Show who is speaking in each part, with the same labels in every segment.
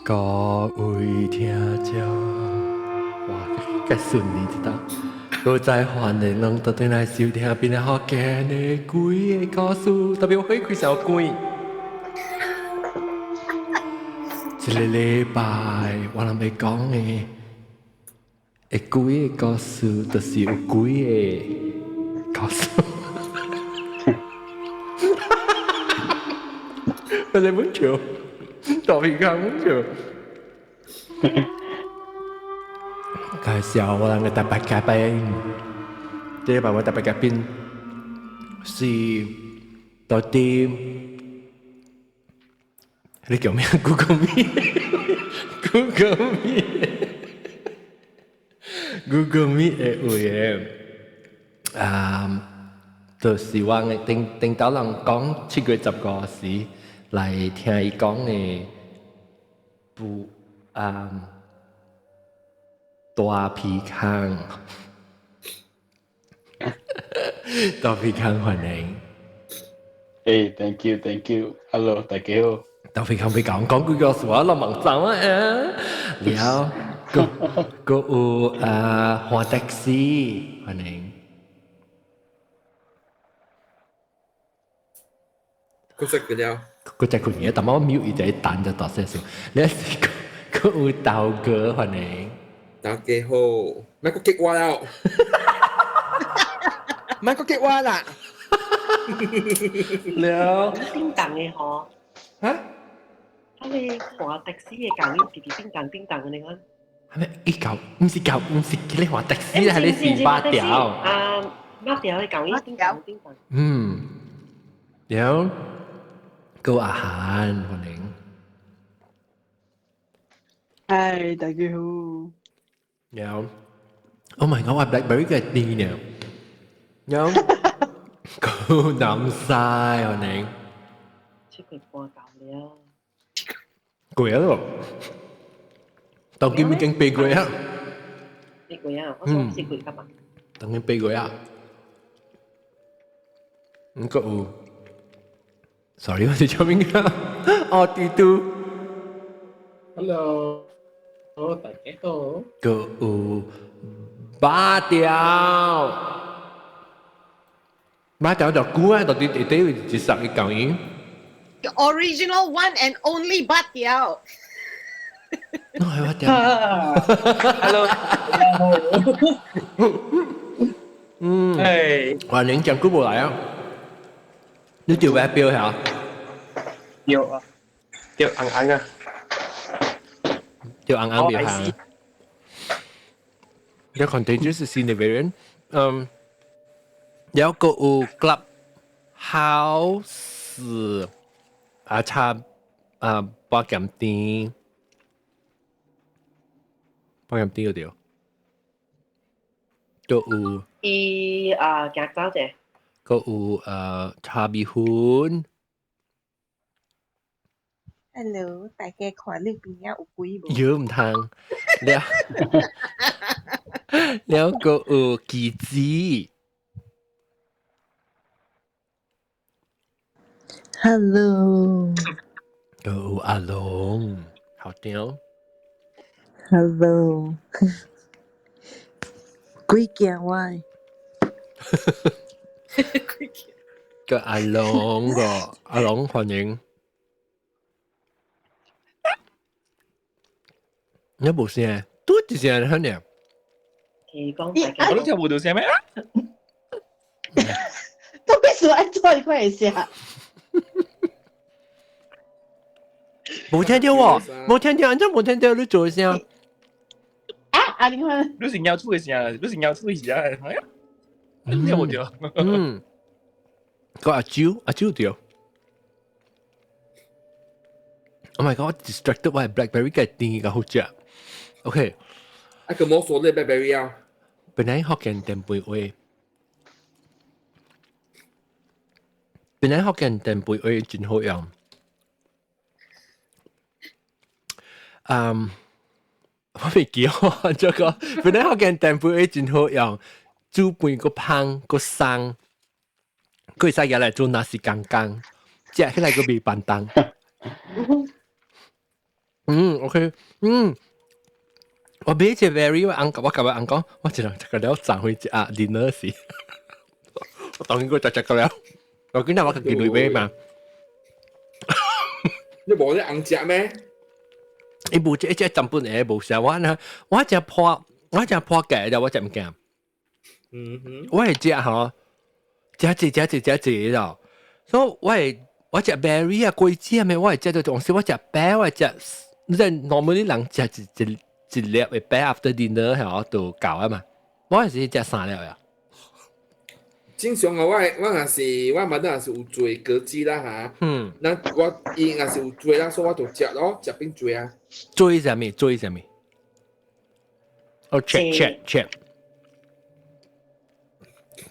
Speaker 1: 各位聽眾，哇，較順利一道。閣再歡迎攏倒轉來收聽檳榔福建的鬼的故事，特別我開小鬼。這個禮拜我人欲講的，會鬼的故事，就是有鬼的故事。我在問笑，大皮康問笑。介紹我人嘅特別嘉賓，這禮拜我特別嘉賓是到底你叫咩？Google Meet，Google Meet，Google Meet 的位的，啊，就是我嘅頂頂頭人講7月15時來聽伊講的不啊。大皮康，大皮康歡迎。
Speaker 2: 誒，thank you，thank you，hello，大家好。
Speaker 1: 大皮康欲講講幾個說話，攏茫走啊！了，閣閣有啊，黃的士歡迎。
Speaker 3: 閣食過了。
Speaker 1: 閣食過嘢，但我 mute 伊在等就大聲說。你是閣閣有豆哥歡迎。
Speaker 3: 大家好，莫閣激我了，莫閣激我啦。
Speaker 1: 了。
Speaker 4: 叮當的吼。
Speaker 1: 哈？
Speaker 4: 啊，你黃的士的共伊直直叮當叮當的你看。
Speaker 1: 係咪？伊舊毋是舊，毋是叫你黃的士，係你是馬條。
Speaker 4: 啊，馬條的共伊叮當叮當。
Speaker 1: 嗯。了。閣阿韓歡迎。
Speaker 5: 嗨，大家好。
Speaker 1: 有，Oh my god！我 BlackBerry 嘅電呢？有，高南西歡迎。
Speaker 4: 7月半到了。
Speaker 1: 過了，當今已經8月啊。
Speaker 4: 8月啊，我想4月幹嘛？
Speaker 1: 當今8月啊。唔過有，sorry，我是做邊個？哦，嘟嘟。
Speaker 6: Hello。好，大家好。
Speaker 1: 閣有馬條，馬條就久啊，到底底底一十個舊音。
Speaker 7: The original one and only 馬條。
Speaker 1: 儂係馬條。
Speaker 6: Hello。
Speaker 1: 嗯。
Speaker 6: 誒。
Speaker 1: 歡迎講久無來啊！你著咩表嚇？
Speaker 6: 對啊，對紅紅啊。
Speaker 1: 就紅紅表嚇。The contagious 是新的 variant，嗯，有個有 club house 啊，差啊八點甜，八點甜嗰條，都有。
Speaker 4: 伊啊，行走者。
Speaker 1: 閣有茶米粉。
Speaker 8: Hello，大家看你邊仔有鬼無？
Speaker 1: 有毋通，了了閣有雞子。
Speaker 9: Hello。
Speaker 1: 閣有阿龍，好聽。
Speaker 9: Hello。鬼驚我。
Speaker 7: 鬼驚。
Speaker 1: 個阿龍個阿龍歡迎。你無聲，嘟一聲很呢。
Speaker 6: 我都聽無到聲咩？
Speaker 5: 都必須愛做一塊聲。
Speaker 1: 無聽到喎，無聽到，按怎無聽到你做聲？
Speaker 5: 啊！啊！你看，
Speaker 6: 你是鳥鼠的聲，你是鳥鼠的聲，哎呀，你聽無到？
Speaker 1: 嗯，個阿蕉，阿蕉對。Oh my god！distracted 我係 BlackBerry 嘅電個好食。OK。
Speaker 3: 啊，個摩索咧 BlackBerry 啊。
Speaker 1: 本來福建電杯話，本來福建電杯話真好用。嗯，我未記我這個本來福建電杯話真好用，煮飯閣芳閣鬆，閣會使拿來做nasi kangkang，食起來閣袂便當。嗯，OK，嗯，我買隻 berry，我翁我甲我翁講，我一人食個了送回食啊，dinner 時，我當然過食食個了，我今日我家己來買嘛。
Speaker 3: 你無咧翁食咩？
Speaker 1: 伊無這這根本會無啥，我呢，我食破，我食破價就我食物件。我會食吼，食濟食濟食濟咯，所以我會我食 berry 啊、果子啊咩，我會食到東西，我食啤，我食，你知 normally 人食一一一粒的啤 after dinner 吼就夠啊嘛，我係是食三粒啊。
Speaker 3: 正常啊，我我若是我媽若是有做果子啦嚇，那我伊若是有做啦，所以我就食咯，食變做啊。
Speaker 1: 做啥物？做啥物？哦，切切切，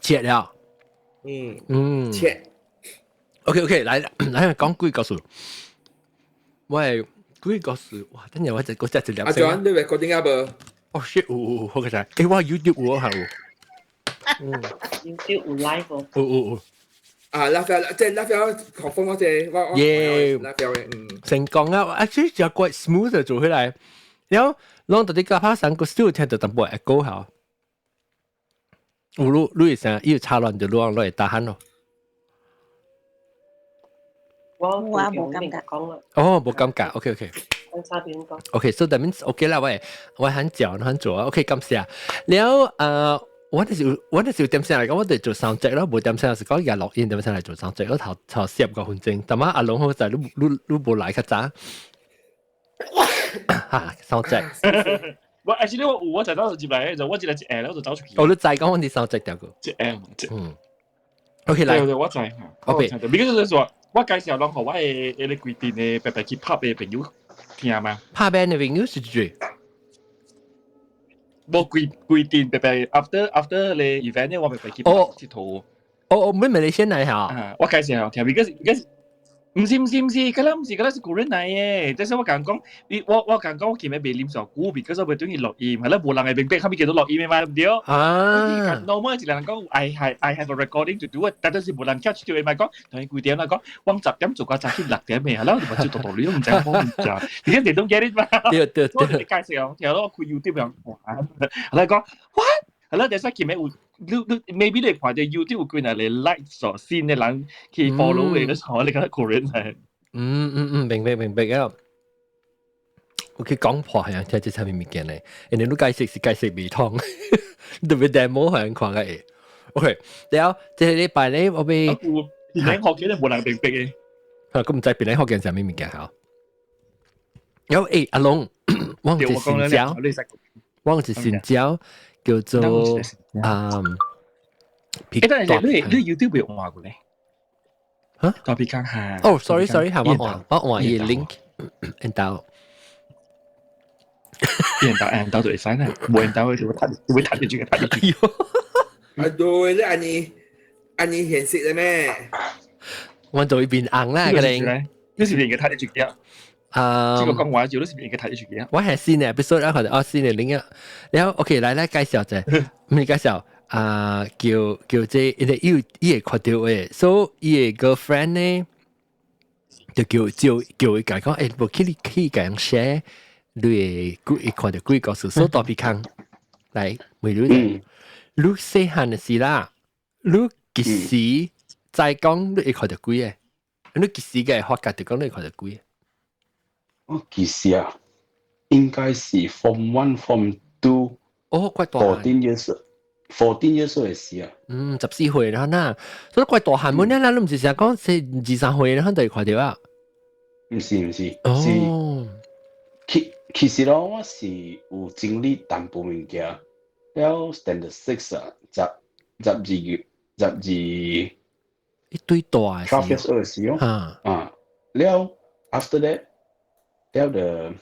Speaker 1: 切了。
Speaker 3: 切。
Speaker 1: OK OK，來來講鬼故事。我係鬼故事，哇！等陣我就嗰隻一粒。
Speaker 3: 阿 John，你 recording 啊無？
Speaker 1: 哦 shit，有有好個仔，欸，我 YouTube 有係有。
Speaker 4: YouTube 有 live 哦。
Speaker 1: 有有有。
Speaker 3: 啊，拉菲即係拉菲學風嗰隻，我我
Speaker 1: 耶，
Speaker 3: 拉菲嘅，嗯。
Speaker 1: 成功啊！actually 就 quite smooth 做起來，然後攏到啲架拍上個 still 聽到淡薄 echo 下。有你你會聲，伊有插亂就亂落來打鼾咯。
Speaker 4: 我
Speaker 8: 我無感覺。
Speaker 4: 講啦。
Speaker 1: 哦，無感覺，OK OK。
Speaker 4: 講差點講。
Speaker 1: OK，so that means OK 啦，喂，我很嚼，很做啊，OK，感謝。然後我就是我就是點聲嚟講，我哋做 sound check 咯，無點聲是講日錄音點聲嚟做 sound check 咯，頭頭10個分鐘，但係阿龍好在你你你無來較早，嚇 sound check。
Speaker 6: 我 actually 我有我就當時入來就我一來一下，我就走出去。
Speaker 1: 哦，你知講我哋 sound check 掉個？
Speaker 6: 一下，
Speaker 1: 嗯。OK 來，
Speaker 6: 對對，我知。
Speaker 1: OK。
Speaker 6: 比如就是說，我介紹攏予我的迄個規定的白白去拍的朋友聽嘛。
Speaker 1: 拍 band 的朋友是誰？
Speaker 6: 無規規定白白 after 咧 event 咧，我白白去拍佚佗。
Speaker 1: 哦哦，唔係馬來西亞嚇。
Speaker 6: 啊，我介紹聽，because 毋是毋是毋是，嗰粒毋是嗰粒是古人來嘅。即係我講講，你我我講講，我今日未啉上久，because 我袂等於錄音，係啦，無人會明白，後面叫做錄音的嘛，對唔對？
Speaker 1: 啊
Speaker 6: ，normal 一個人講，I have a recording to do，但係是無人 catch 到，咪講同伊幾點啦，講我10點做到早起6點嘅，係啦，我就做道理都唔知講唔知，而家你都 get it 嘛？
Speaker 1: 對對
Speaker 6: 對，我就介紹，聽到我開 YouTube 樣，哇，係啦講 what？係啦，第三今日有。你你 maybe 你看到 YouTube 有幾人嚟 like 咗先嘅人去 follow 你，所以你覺得個人係
Speaker 1: 嗯嗯嗯，明白明白啊。我去講破係啊，聽這啥物物件咧？人哋都解釋是解釋未通，特別 demo 係看個會。OK，然後這個禮拜咧，我俾
Speaker 6: 邊學嘅都冇人明白嘅。
Speaker 1: 啊，咁唔知邊學嘅啥物物件好？有誒，阿龍，我是新招，我是新招。叫做啊，
Speaker 6: 誒，等陣你你 YouTube 有換過咧？
Speaker 1: 嚇？
Speaker 6: 大皮康嚇。
Speaker 1: 哦，sorry sorry，係我換我換伊 link，引導。
Speaker 6: 引導引導就會使啦，無引導就會睇會睇住個睇住。
Speaker 3: 啊對，你按呢按呢現實的咩？
Speaker 1: 我就會變硬啦，佢哋。
Speaker 6: 你是變個睇住嘅。
Speaker 1: 啊！
Speaker 6: 這個講話就都是變個睇住嘅。
Speaker 1: 我係新嘅 episode 啊，或者哦新嘅另一，然後 OK 來來介紹者，唔係介紹啊，叫叫這因為伊伊會看到嘅，所以伊個 girlfriend 呢，就叫叫叫伊講講，欸，無去你去共人 share，你會會看到鬼故事，所以大鼻空來，問你，你細漢的時啦，你幾時再講你會看到鬼嘅？你幾時嘅發覺就講你會看到鬼？
Speaker 2: 我其實啊，應該是 Form One、Form Two。
Speaker 1: 哦，怪大漢。
Speaker 2: 14 years，14 years 的時啊。
Speaker 1: 嗯，14歲啦，那所以怪大漢本咧，咱你毋是成日講是二三歲，咱就會看到啊。
Speaker 2: 毋是毋是，是其其實咯，我是有經歷淡薄物件，了 Standard Six 啊，十十二月十二
Speaker 1: 一堆大
Speaker 2: 12 years old 時哦，啊，了 after that，了就呢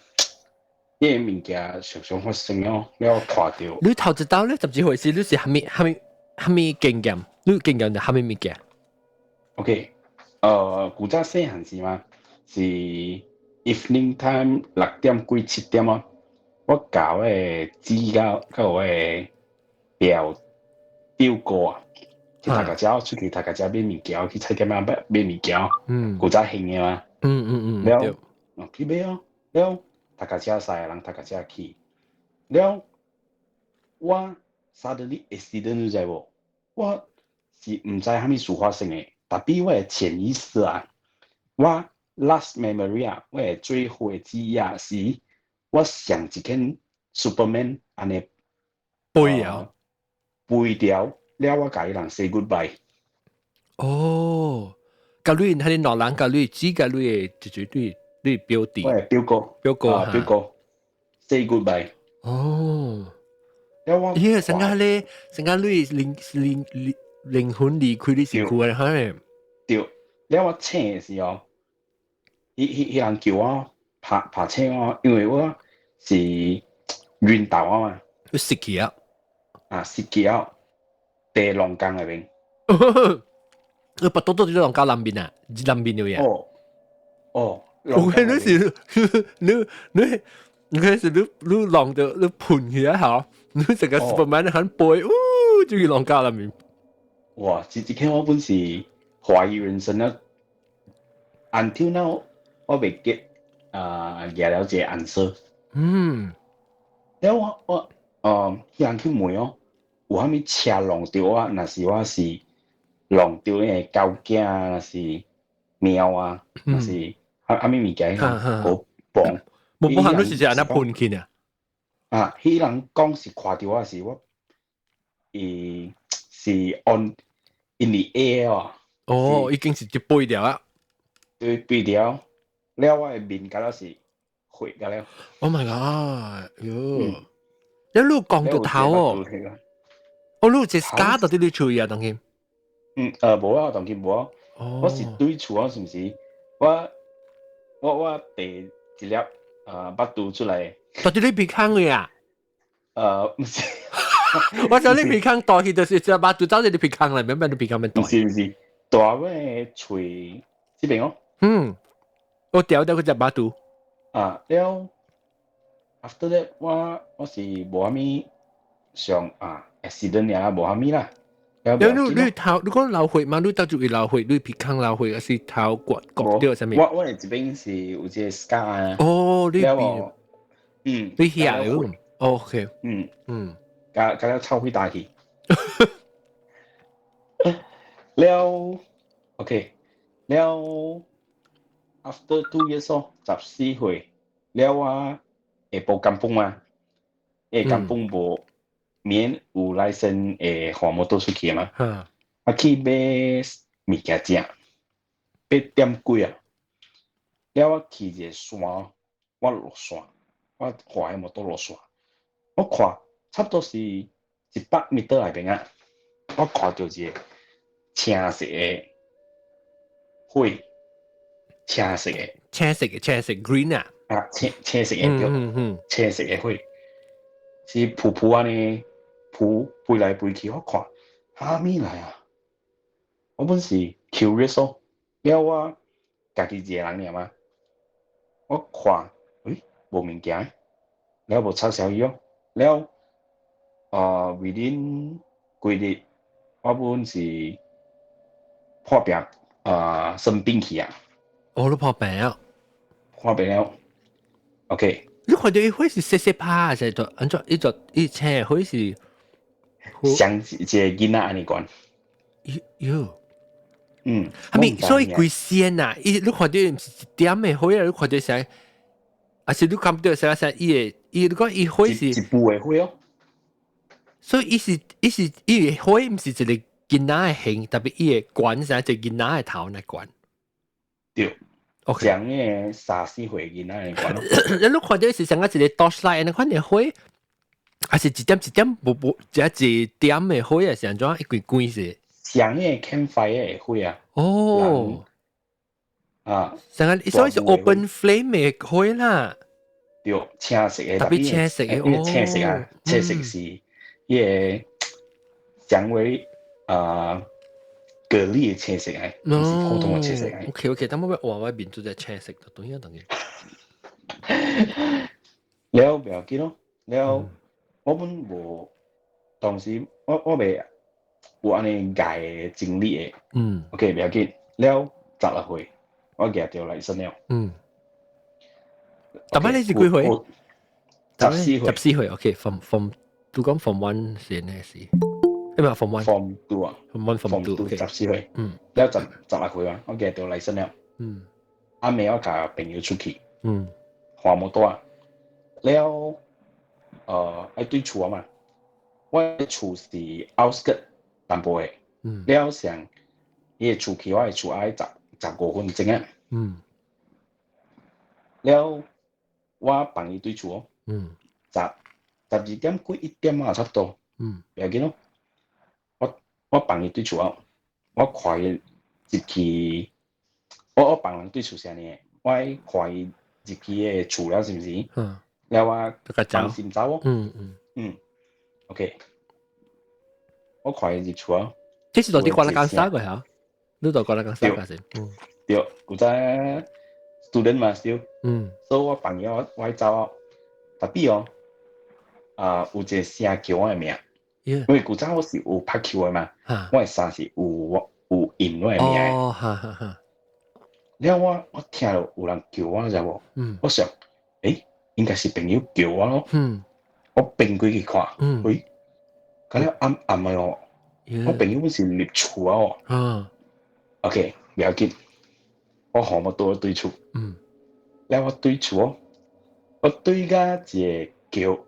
Speaker 2: 個物件常常發生咯，了看到。
Speaker 1: 你頭一道咧12歲時，你是蝦米蝦米蝦米經驗？你經驗就蝦米物件
Speaker 2: ？OK，古早細漢時嘛，是 evening time 6點幾7點啊，我教我的姊甲佮我的表表哥啊，去讀個遮出去讀個遮買物件，去菜店仔買買物件。古早興的嘛。了，去買哦，了。讀甲車駛，人讀甲車去。了，我 suddenly accident 你知無？我是毋知啥物事發生的，tapi 我的潛意識啊，我 last memory 啊，我的最後的記憶啊，是我像一間 Superman 按呢
Speaker 1: 飛啊，
Speaker 2: 飛掉了，我共伊人 say goodbye。
Speaker 1: 哦，佮你係你老人佮你只佮你的就是你你表弟，
Speaker 2: 我的表哥，
Speaker 1: 表哥。
Speaker 2: 啊，表哥 say goodbye。
Speaker 1: 哦，
Speaker 2: 了我
Speaker 1: 咦，成個咧，成個你靈靈靈靈魂離開你身軀的，哈？
Speaker 2: 對，了我醒的時候，彼彼彼人叫我拍拍醒我，因為我是暈倒啊嘛，
Speaker 1: 你死去啊？
Speaker 2: 啊，死去啊，佇龍江內面。
Speaker 1: 你不多多佇龍江南邊啊？南邊有呀？
Speaker 2: 哦，哦，
Speaker 1: 我看你是你你你看是你你浪到你盤起來嚇，你成個 Superman 很背，嗚，就去龍江南邊。
Speaker 2: 哇！這這天我本是懷疑人生啊，until now 我未 get 啊，舉了一個 answer。了我我彼人去問哦，有啥物車弄著我？若是我是弄著彼個狗仔啊，若是貓啊，若是啥啥物物件，無磅。
Speaker 1: 無無行，你是按怎噴去呢？
Speaker 2: 啊，彼人講是看著我是我，伊是 on in the air 啊。
Speaker 1: 哦，已經是一飛掉啊！
Speaker 2: 對，飛掉，了我的面敢若是血甲了。
Speaker 1: Oh my god！喲，你你講到頭哦，哦，你有一個 scar 到佇你喙啊，當今。
Speaker 2: 嗯，無啊，當今無啊。我是對厝啊，是毋是？我我我提一粒腹肚出來。
Speaker 1: 到佇你鼻孔的啊？
Speaker 2: 毋是。
Speaker 1: 我想你鼻孔大去就是隻腹肚走佇你鼻孔內面，變你鼻孔面大。
Speaker 2: 毋是毋是，大我的喙這邊哦。
Speaker 1: 嗯，我掉掉嗰隻腹肚。
Speaker 2: 啊，了，after that 我我是無啥物上啊 accident 爾，無啥物啦。
Speaker 1: 了你你頭，你講流血嘛？你到處會流血，你鼻孔流血，還是頭骨骨掉啥物？
Speaker 2: 我我的這邊是有這個 scar 啊。
Speaker 1: 哦，你邊，你遐有？OK，
Speaker 2: 共共了臭屁打去。了，OK，了，after 2 years 哦，14歲，了我下晡甘榜嘛，下甘榜無免有 license 會換摩托出去嘛，啊去買物件食，8點幾啊，了我去一個山，我落山，我駛摩托落山，我看差不多是100米內邊啊，我看著一個青色的火，青色的，
Speaker 1: 青色的青色 green 啊，
Speaker 2: 啊青青色的對，青色的火，是噗噗按呢噗飛來飛去，我看啥物來啊？我本是 curious 哦，了我家己一個人爾嘛，我看，欸，無物件，了無插小伊哦，了啊，within 幾日，我本是破病啊，生病去啊。
Speaker 1: 哦，你破病啊？
Speaker 2: 破病了，OK。
Speaker 1: 你看著伊火是細細拍，是就按怎？伊就伊青火是
Speaker 2: 像一個囡仔按呢款。
Speaker 1: 喲，
Speaker 2: 係
Speaker 1: 咪？所以規線啊，伊你看著毋是一點的火啊，你看著啥？還是你感覺啥啥？伊的伊你講伊火是
Speaker 2: 一部的火哦。
Speaker 1: 所以伊是伊是伊的火，毋是一個囡仔的形，特別伊的管啥一個囡仔的頭來管。
Speaker 2: 對。
Speaker 1: OK。
Speaker 2: 像個3、4歲囡仔的管咯。
Speaker 1: 你看著是像個一個 torchlight，你看著火，還是一點一點無無，一一點的火啊？是按怎一規規是？
Speaker 2: 像個 campfire 的火啊。
Speaker 1: 哦。
Speaker 2: 啊。
Speaker 1: 像個所以是 open flame 的火啦。
Speaker 2: 對，青色的。
Speaker 1: 特別青色的，
Speaker 2: 因為青色啊，青色是彼個像為啊蛤蜊的青色的，毋是普通的青色的。
Speaker 1: OK OK，等我換我面做隻青色，等一等。
Speaker 2: 了袂要緊咯，了我本無當時我我袂有按呢𠢕的經歷的。OK，袂要緊，了16歲，我舉著 license 了。
Speaker 1: 但係你是幾歲？
Speaker 2: 14歲。
Speaker 1: 14歲，OK，form form，都講 form one 先呢是，因為 form one。
Speaker 2: Form two 啊。
Speaker 1: Form one form two，
Speaker 2: 14歲。了16歲啊，我記得 license 了。暗暝我共朋友出去。橫摩托啊，了，愛對厝啊嘛，我的厝是 outskirt 淡薄的，了上伊的厝去我的厝愛15分鐘啊。了，我放伊對厝哦，12點幾1點啊，差不多。不要緊咯，我放伊對厝啊，我看伊入去，我放人對厝啥呢？我愛看伊入去的厝了，是毋是？了我放心走哦。嗯，OK，我看伊入厝啊。
Speaker 1: 這是到底過來講啥個嚇？你到過來講啥個先？嗯。
Speaker 2: 對，古早 student 嘛，still。所以我放伊我走啊，tapi 哦，啊有一個聲叫我的名，因為古早我是有拍球的嘛，我的衫是有印我的名的。
Speaker 1: 哦，哈哈哈。
Speaker 2: 了我聽到有人叫我，知無？我想，應該是朋友叫我咯。我變過去看，喂，敢了暗暗的哦，我朋友本是入厝啊哦。OK，不要緊，我項目倒對厝。了我對厝哦，我對甲一個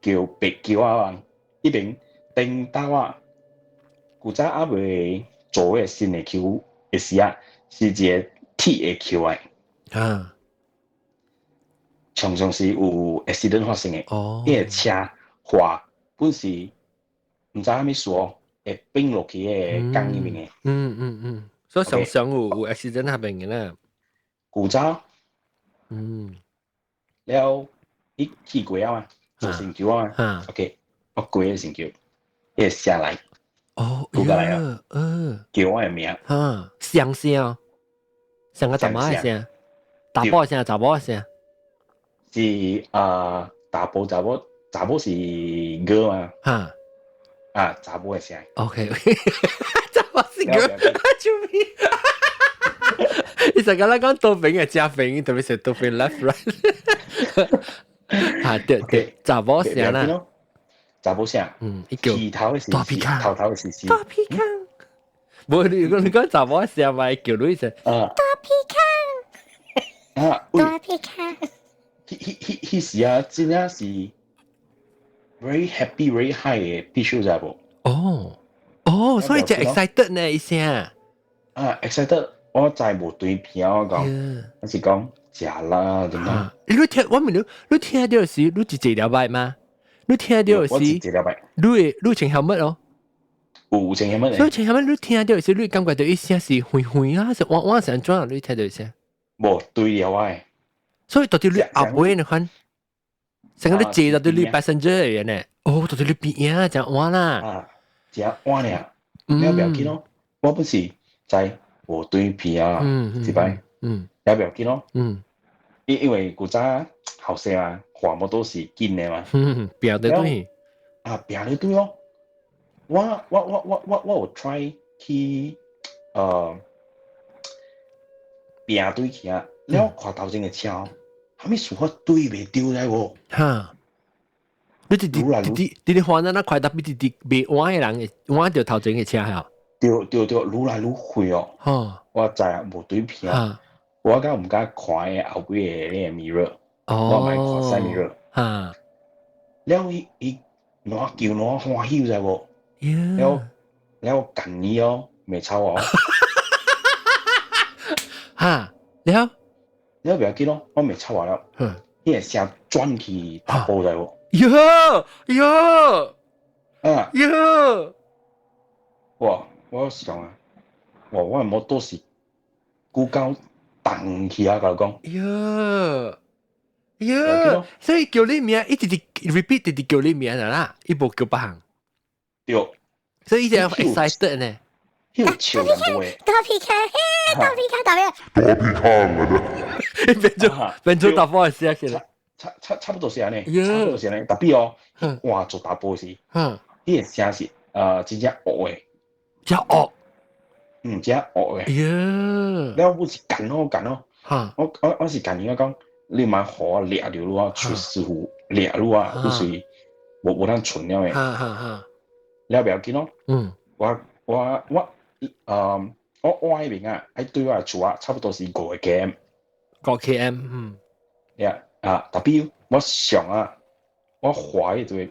Speaker 2: 橋白橋啊，彼邊頂頭啊，古早猶未做的新的橋的時啊，是一個鐵的橋來。常常是有 accident 發生的。伊個車滑本是毋知啥物事哦，會變落去個江裡面的。
Speaker 1: 嗯嗯嗯，所以常常有 accident 那邊的啦。
Speaker 2: 古早。了，伊去過啊嘛，做成橋啊嘛。OK，我過個成橋，伊會聲來。過來啊。叫我的名。
Speaker 1: 哈，聲聲，像個查某的聲，查某聲，查某聲。
Speaker 2: 是啊，查甫查某，查某是歌嘛？啊，查某的聲。
Speaker 1: OK，查某是歌，救命！你成日咧講多邊嘅加邊，特別是多邊 left right。啊，對對，查某聲啦。
Speaker 2: 查某聲。
Speaker 1: 伊叫。
Speaker 2: 頭的是
Speaker 1: 大皮卡，
Speaker 2: 頭頭的是是。
Speaker 1: 大皮卡。無你講你講查某聲嘛，叫你聲。
Speaker 2: 啊。
Speaker 8: 大皮卡。
Speaker 2: 啊。
Speaker 8: 大皮卡。
Speaker 2: 彼時啊，真正是 very happy very high 的必須知無？
Speaker 1: 哦哦，所以就 excited 呢一聲。
Speaker 2: 啊，excited！我知無對片，我講，我是講食啦，點樣？
Speaker 1: 你聽我問你，你聽到時，你是坐了擺嗎？你聽到時，
Speaker 2: 我坐了擺。
Speaker 1: 你會你穿蝦米哦？
Speaker 2: 有穿蝦米？
Speaker 1: 所以穿蝦米，你聽到時，你感覺到一聲是遠遠啊，是我是按怎啊？你聽到一聲？
Speaker 2: 無對了我。
Speaker 1: 所以到底你後尾你看，成個你坐到對你 passenger 嘅呢？哦，到底你邊啊，真換啦。
Speaker 2: 啊，真換了，你不要緊咯。我本是在無對片啊，一擺，也不要緊咯。因為古早後生啊，看摩都是緊的嘛。
Speaker 1: 拼得對。
Speaker 2: 啊，拼得對咯。我有 try 去拼對去啊，了看頭前的車，啥物事我對袂著來無？
Speaker 1: 哈！你直直直直直直換那快，特別直直袂彎的人會彎著頭前的車嚇。
Speaker 2: 對對對，愈來愈快哦。我知啊，無對片啊。我敢毋敢看伊後尾的那個 mirror，我毋愛看 side mirror。了伊伊爛叫爛歡喜知無？了了我幹伊哦，袂臭哦。
Speaker 1: 哈，了
Speaker 2: 了不要緊咯，我袂臭啊了。伊個聲轉去大埔知無？
Speaker 1: 喲喲
Speaker 2: 啊
Speaker 1: 喲！
Speaker 2: 哇！我想啊，哇！我的摩托是久到動起啊，共你講。
Speaker 1: 喲喲，所以叫你名，一直直 repeat 直直叫你名啦，伊無叫別項。
Speaker 2: 對。
Speaker 1: 所以伊就 excited 呢。
Speaker 2: 有笑人話。
Speaker 8: 大皮卡，嘿，大皮卡，大咩？
Speaker 9: 大皮卡我的。
Speaker 1: 變做大波的聲起來。
Speaker 2: 差不多是按呢，差不多是按呢。特別哦，哇，做大波時，伊個聲是真正惡的。
Speaker 1: 真惡。
Speaker 2: 嗯，真惡的。
Speaker 1: 喲。
Speaker 2: 了我是幹咯幹咯。我是幹伊我講，你買火掠掉你啊，出師傅掠你啊，你是無無通存了的。
Speaker 1: 哈哈哈。
Speaker 2: 了不要緊咯。我我那邊啊，喺對我厝啊，差不多是5個 km。5
Speaker 1: km，嗯。
Speaker 2: 呀啊，特別我上啊，我滑一對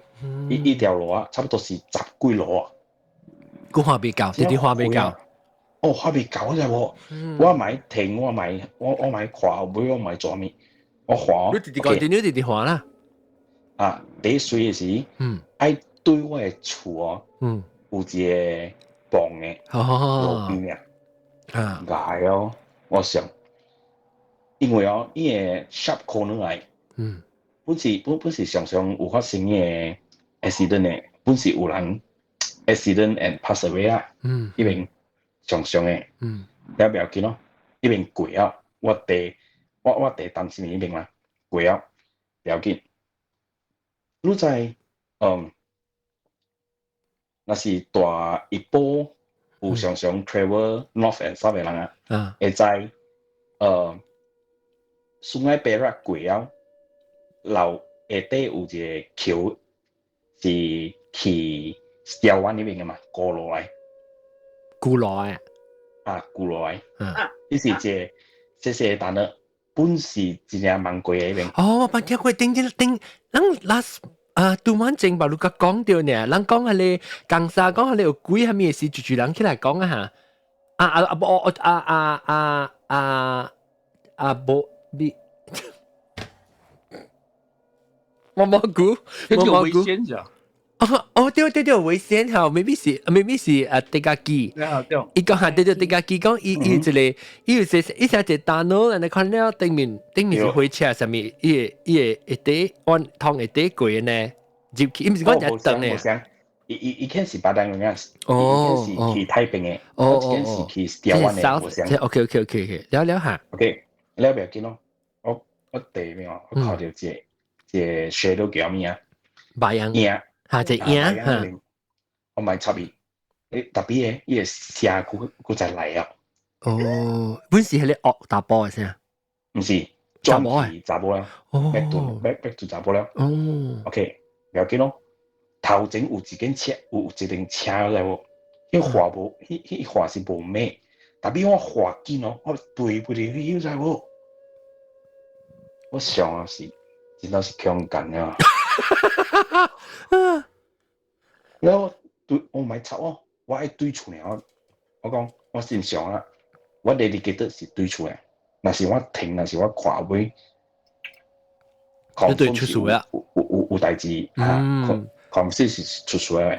Speaker 2: 一條路啊，差不多是十幾路啊。
Speaker 1: 佢畫未夠，直直畫未夠。
Speaker 2: 哦，畫未夠啫喎！我買停，我買我買看，尾我買做咩？我滑。
Speaker 1: 你直直講，你直直滑啦。
Speaker 2: 啊，第一水的時，愛對我的厝哦，有一個磅的路邊啊，來哦，我想，因為哦，伊個 sharp corner 來，本是常常有發生的 accident 的，本是有人 accident and pass away 啊，呢邊常常的，了不要緊咯，呢邊過啊，我第擔心呢邊啦，過啊，不要緊。你知，若是大一波有常常 travel north and south 的人啊，會知，Sungai Perak 過了，樓下底有一個橋是去碉灣那邊的嘛，過落來。
Speaker 1: 過落來。
Speaker 2: 啊，過落來。呢是一個細細的單了，本是真正蠻貴的那邊。
Speaker 1: 哦，我捌聽過頂頂頂，咱 last 啊，拄晚前把你甲講著呢，人講彼个江沙講彼个有鬼啥物事，就就人起來講啊哈。啊啊啊！無啊啊啊啊啊無你，我冇估，我冇估。哦哦，對對對，危險吼，maybe 是啊，迪加基。伊講下對對迪加基講，伊伊一個，伊有說伊寫一個大腦，人哋看了頂面頂面是火車啥物，伊會會底按通會底過呢，入去，伊毋是講一等的。
Speaker 2: 伊伊間是巴丹嘅，伊間是去太平的，我這間是去碉灣的，無相。
Speaker 1: OK OK OK OK，了了下。
Speaker 2: OK，了不要緊咯，我第面我看到一個一個 shadow 叫咩啊？
Speaker 1: 白羊。
Speaker 2: 影。
Speaker 1: 嚇，隻影嚇。
Speaker 2: 我咪插伊，你特別嘅，伊個聲佫佫再來啊。
Speaker 1: 哦，本是係你惡查埔嘅聲。
Speaker 2: 毋是，轉去查埔啦。哦。back to back back to 查埔啦。
Speaker 1: 哦。
Speaker 2: OK，不要緊咯。頭前有一間車，有一輛車來無？彼畫無，彼彼畫是無咩，特別我畫緊哦，我對不入去，你知無？我想啊是，真正是強姦啊！然後對，我唔係插哦，我愛對厝爾，我講我正常啊，我第二記得是對厝的，若是我停，若是我看尾，
Speaker 1: 你對出事啊？
Speaker 2: 有有有有代誌啊？控制是出事的。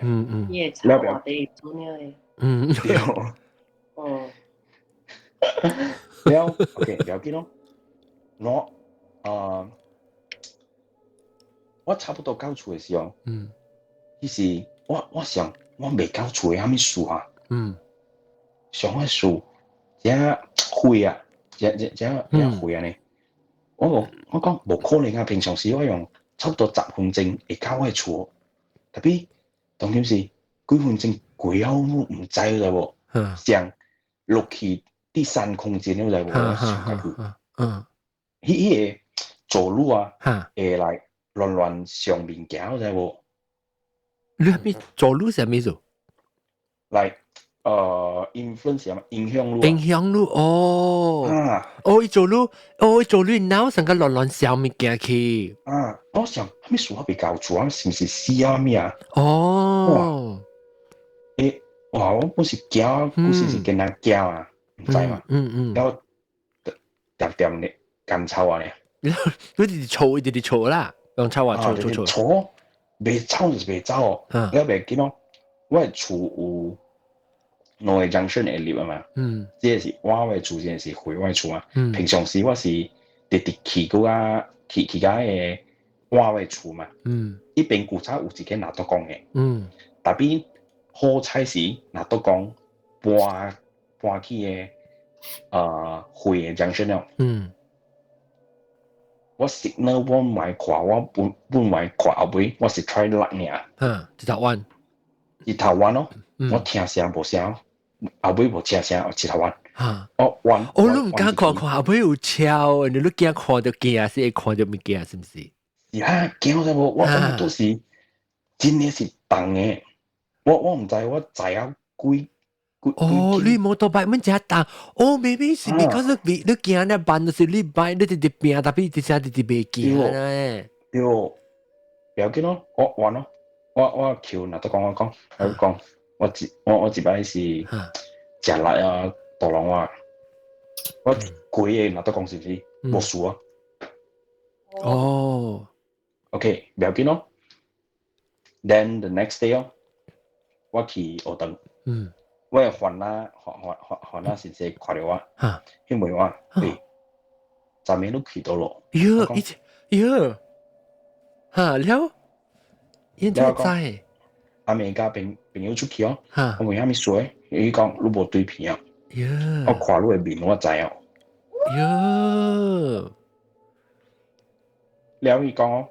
Speaker 4: 伊會插我哋做呢個。
Speaker 2: 對。
Speaker 4: 哦。
Speaker 2: 了，OK，了緊咯。我啊，我差不多到厝的時候，彼時我想我未到厝的啥物事啊？想個事，這灰啊，這這這這灰啊呢？我講無可能啊！平常時我用差不多10分鐘會到我的厝，特別重點是幾分鐘過了我毋知了無？像落去第三空間了知無？我想過去。彼個走路啊，會來亂亂上面行，知無？
Speaker 1: 你啥物走路啥物做？
Speaker 2: 來，influence 影響路。
Speaker 1: 影響路哦。
Speaker 2: 啊。
Speaker 1: 哦，伊走路，哦，伊走路腦成個亂亂上物件去。
Speaker 2: 啊，我想，啥物事我未搞錯，是毋是死啊物啊？
Speaker 1: 哦。
Speaker 2: 欸，哇！我本是驚，古時是跟人驚啊，毋知嘛。然後恬恬的乾臭啊咧。
Speaker 1: 你直直嘈，一直直嘈啦，用臭啊嘈嘈嘈。
Speaker 2: 嘈，袂走就是袂走哦。了袂緊咯，我的厝有兩個 junction 會入啊嘛。這個是我的厝，這個是回我的厝啊。平常時我是直直去過啊，去去到彼個我的厝嘛。彼邊古早有一間拿督公的。特別好彩是拿督公搬搬去的回的 junction 了。我 signal 我唔愛看，我本本唔愛看後尾，我是 try 落爾。
Speaker 1: 嗯，一頭彎。
Speaker 2: 一頭彎咯，我聽聲無聲。後尾無車聲，一頭彎。
Speaker 1: 嚇！
Speaker 2: 哦彎。
Speaker 1: 哦，你毋敢看看後尾有車，你驚看著驚，是會看著物件，是毋是？
Speaker 2: 是啊，驚啥無？我都是真的是重的。我毋知我載啊幾。
Speaker 1: 哦，你摩托擺滿真重，哦，maybe 是 because 你驚那慢，就是你擺你直直拼，特別直直直直袂驚咧。
Speaker 2: 對，不要緊咯，我玩咯，我求若都講我講，我講我一擺是食力啊，大龍我，我規個若都講是毋是無事啊？
Speaker 1: 哦
Speaker 2: ，OK，不要緊咯。Then the next day 哦，我去學堂。我的番仔番仔先生看著我，彼問我，欸，昨暝你去佗落？
Speaker 1: 喲，伊喲，哈了，伊怎知？
Speaker 2: 阿明佮朋友出去哦，我問啥物事？伊講你無對片啊，我看你的面我知哦。
Speaker 1: 喲，
Speaker 2: 了伊講哦，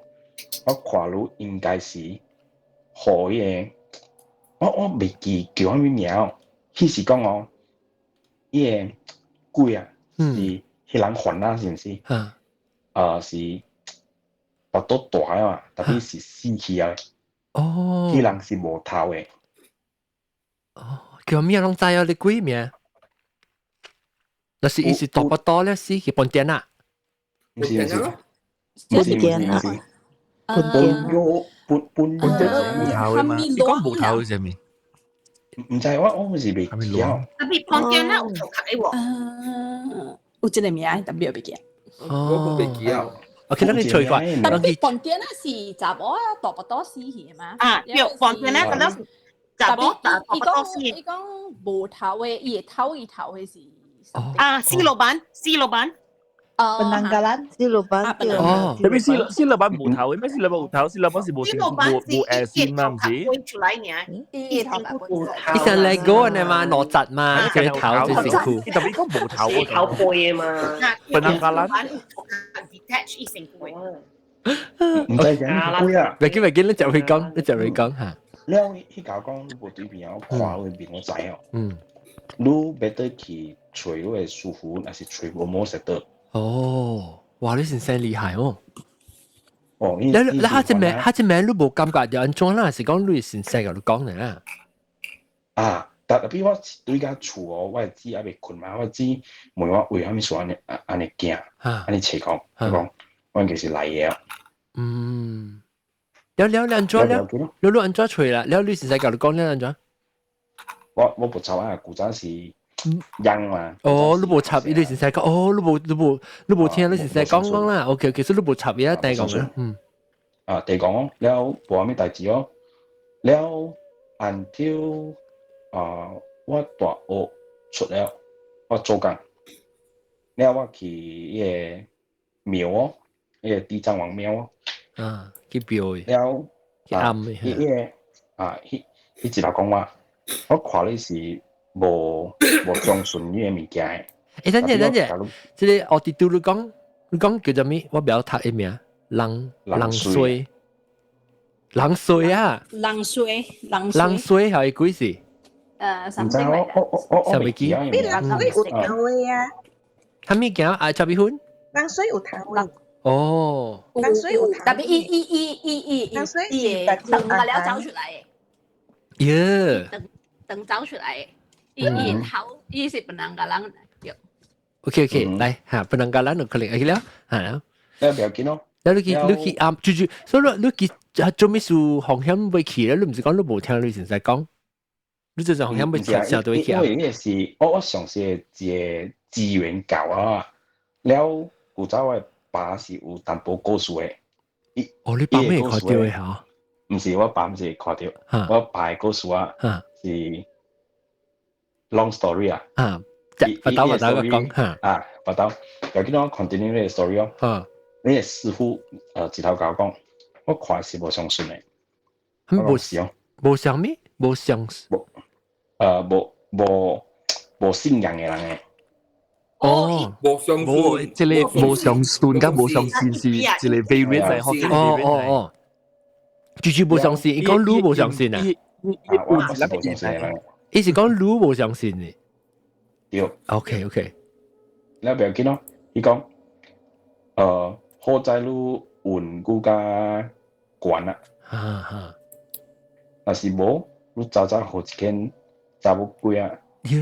Speaker 2: 我看你應該是予彼個，我袂記叫啥物名哦。彼是講哦，伊個鬼啊，是彼人煩惱是毋是？是腹肚大个嘛，特別是死去啊。
Speaker 1: 哦。
Speaker 2: 彼人是無頭的。
Speaker 1: 哦，叫咩攏知哦？你鬼名？那是伊是大腹肚咧死去半點啊？
Speaker 2: 毋是毋是，
Speaker 5: 半點啊？
Speaker 2: 半點半半
Speaker 10: 半點無頭的嘛？你講無頭是啥物？
Speaker 2: 毋知我毋是袂記哦。
Speaker 7: 特別旁邊那有頭殼的喎。
Speaker 5: 有這個名，特別袂記。
Speaker 3: 我袂記啊。
Speaker 1: OK，咱去吹過。
Speaker 5: 特別旁邊那是查某啊，大腹肚死去嘛？
Speaker 7: 啊，對，旁邊那個那是查某大腹肚死。
Speaker 5: 伊講無頭的，伊的頭伊頭的是。
Speaker 7: 啊，四老闆，四老闆。
Speaker 5: Penanggalan
Speaker 8: 四老闆。
Speaker 1: 哦，
Speaker 6: 特別四老闆無頭的，咩四老闆有頭？四老闆是無無無線嘛，毋是？
Speaker 7: 出來爾，
Speaker 5: 伊頭
Speaker 4: 無頭。
Speaker 1: 伊像 Lego 呢嘛，攞質嘛，這個頭就辛苦。
Speaker 6: 特別講無頭，
Speaker 4: 頭背的嘛。
Speaker 6: Penanggalan。
Speaker 7: detach 伊成背。
Speaker 2: 毋知影鬼啊！
Speaker 1: 袂記袂記，你就會講，你就會講嚇。
Speaker 2: 了，彼甲我講你無對面，我看你面我知哦。你別得去揣你的師傅，抑是揣無毛石的。
Speaker 1: 哦，哇！你先生厲害哦。
Speaker 2: 哦，
Speaker 1: 你下一名你無感覺就按怎啦？是講你先生共你講呢？
Speaker 2: 啊，特別我對間厝哦，我的姊猶未睏嘛，我姊問我為啥物事按呢按呢驚，按呢揣講，佢講我應該是來的。
Speaker 1: 嗯，了了你按怎了？了你按怎揣啦？了你先生共你講了按怎？
Speaker 2: 我無插啊，古早是。樣嘛？
Speaker 1: 哦，你無插伊，你先生講，哦，你無聽，你先生講講啦。OK，其實你無插伊啊，第講啦。嗯。
Speaker 2: 啊，第講哦，了無啥物代誌哦，了 until 啊，我大學出了，我做工，了我去彼個廟哦，彼個地藏王廟哦。
Speaker 1: 啊，去廟。
Speaker 2: 了，
Speaker 1: 去暗的。
Speaker 2: 彼個啊，彼彼一頭講我，我看你是無相信呢個物件。
Speaker 1: 欸，等陣等陣，這個奧迪都你講叫做咩？我不曉讀伊名，人衰，人衰啊！
Speaker 5: 人衰，人
Speaker 1: 人衰係幾時？
Speaker 5: 唔知
Speaker 2: 我
Speaker 1: 未記。
Speaker 8: 你人衰有頭的啊？
Speaker 1: 啥物件啊？茶米粉？
Speaker 8: 人衰有頭的。
Speaker 1: 哦。
Speaker 8: 人衰有頭。
Speaker 5: 特別伊伊伊伊伊
Speaker 8: 人衰
Speaker 5: 伊長個了走出來
Speaker 1: 的。耶！
Speaker 5: 長走出來的。伊伊頭伊是 Penanggalan 對。
Speaker 1: OK OK，來嚇 Penanggalan 就可能 OK 了，嚇。
Speaker 2: 你不要緊咯。
Speaker 1: 你去啊，住住，所以你去啊做咩事風險未去咧？你毋是講你無聽你先生講，你就是風險未去，成對去
Speaker 2: 因為呢是我上次一個資源教啊，了古早我爸是有淡薄故事的。
Speaker 1: 哦，你爸咩看著的嚇？
Speaker 2: 毋是我爸毋是看著，我爸的故事啊是 long story 啊。
Speaker 1: 啊，把刀把刀個講嚇。
Speaker 2: 啊，把刀，又見我 continue 呢個 story 哦。
Speaker 1: 啊。
Speaker 2: 你個師傅一頭共我講，我看是無相信的。
Speaker 1: 無相，無相咩？無相。
Speaker 2: 無，無信仰的人的。
Speaker 1: 哦，
Speaker 3: 無相信，
Speaker 10: 這個無相信佮無相信是一個 variant 嚟，學
Speaker 1: 哦哦哦，句句無相信，伊講你無相信啊？
Speaker 2: 我是無相信的人。
Speaker 1: 伊是講你無相信嘅。
Speaker 2: 對。
Speaker 1: OK。
Speaker 2: 你不要緊咯，伊講，好在你運閣較懸啊。
Speaker 1: 哈哈。
Speaker 2: 若是無，你早早予一間查某鬼啊，也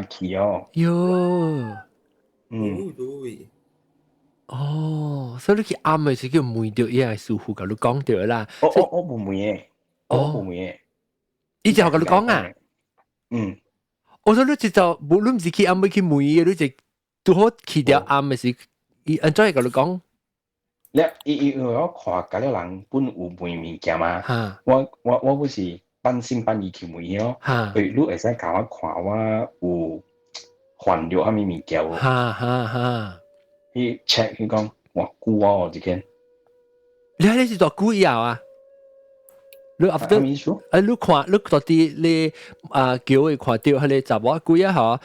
Speaker 2: 去哦。
Speaker 1: 喲。
Speaker 3: 對。
Speaker 1: 哦，所以你去暗嘅時叫問著伊個師傅，共你講著啦。
Speaker 2: 我無問嘅，我無問嘅。
Speaker 1: 伊就共你講啊？
Speaker 2: 嗯。
Speaker 1: 我說你直就無論是去暗去問伊，你就拄好去著暗嘅時，伊按怎會共你講？
Speaker 2: 你伊因為我看共了人本有問物件嘛，我不是半信半疑去問伊咯。佢你會使共我看我有犯著啥物物件無？
Speaker 1: 哈哈哈。
Speaker 2: 伊 check 伊講，哇久哦，這間。
Speaker 1: 你係是多久以後啊？你 after 啊，你看你到底你啊叫伊看著彼个查某鬼啊吼，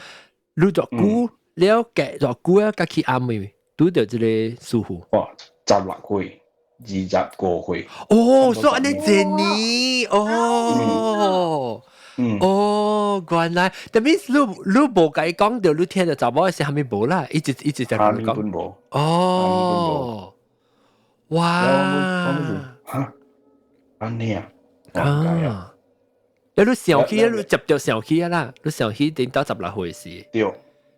Speaker 1: 你多久了隔多久啊？才去暗暝拄著這个師傅。
Speaker 2: 哇，16歲，25歲。
Speaker 1: 哦，所以按呢一年哦。哦，原來，that means 你無共伊講著，你聽著查某是啥物無啦，一直一直在講。
Speaker 2: 無。
Speaker 1: 哦，哇！
Speaker 2: 哈，按呢啊？
Speaker 1: 啊！你想起，你接著想起啊啦，你想起頂到16歲時。
Speaker 2: 對，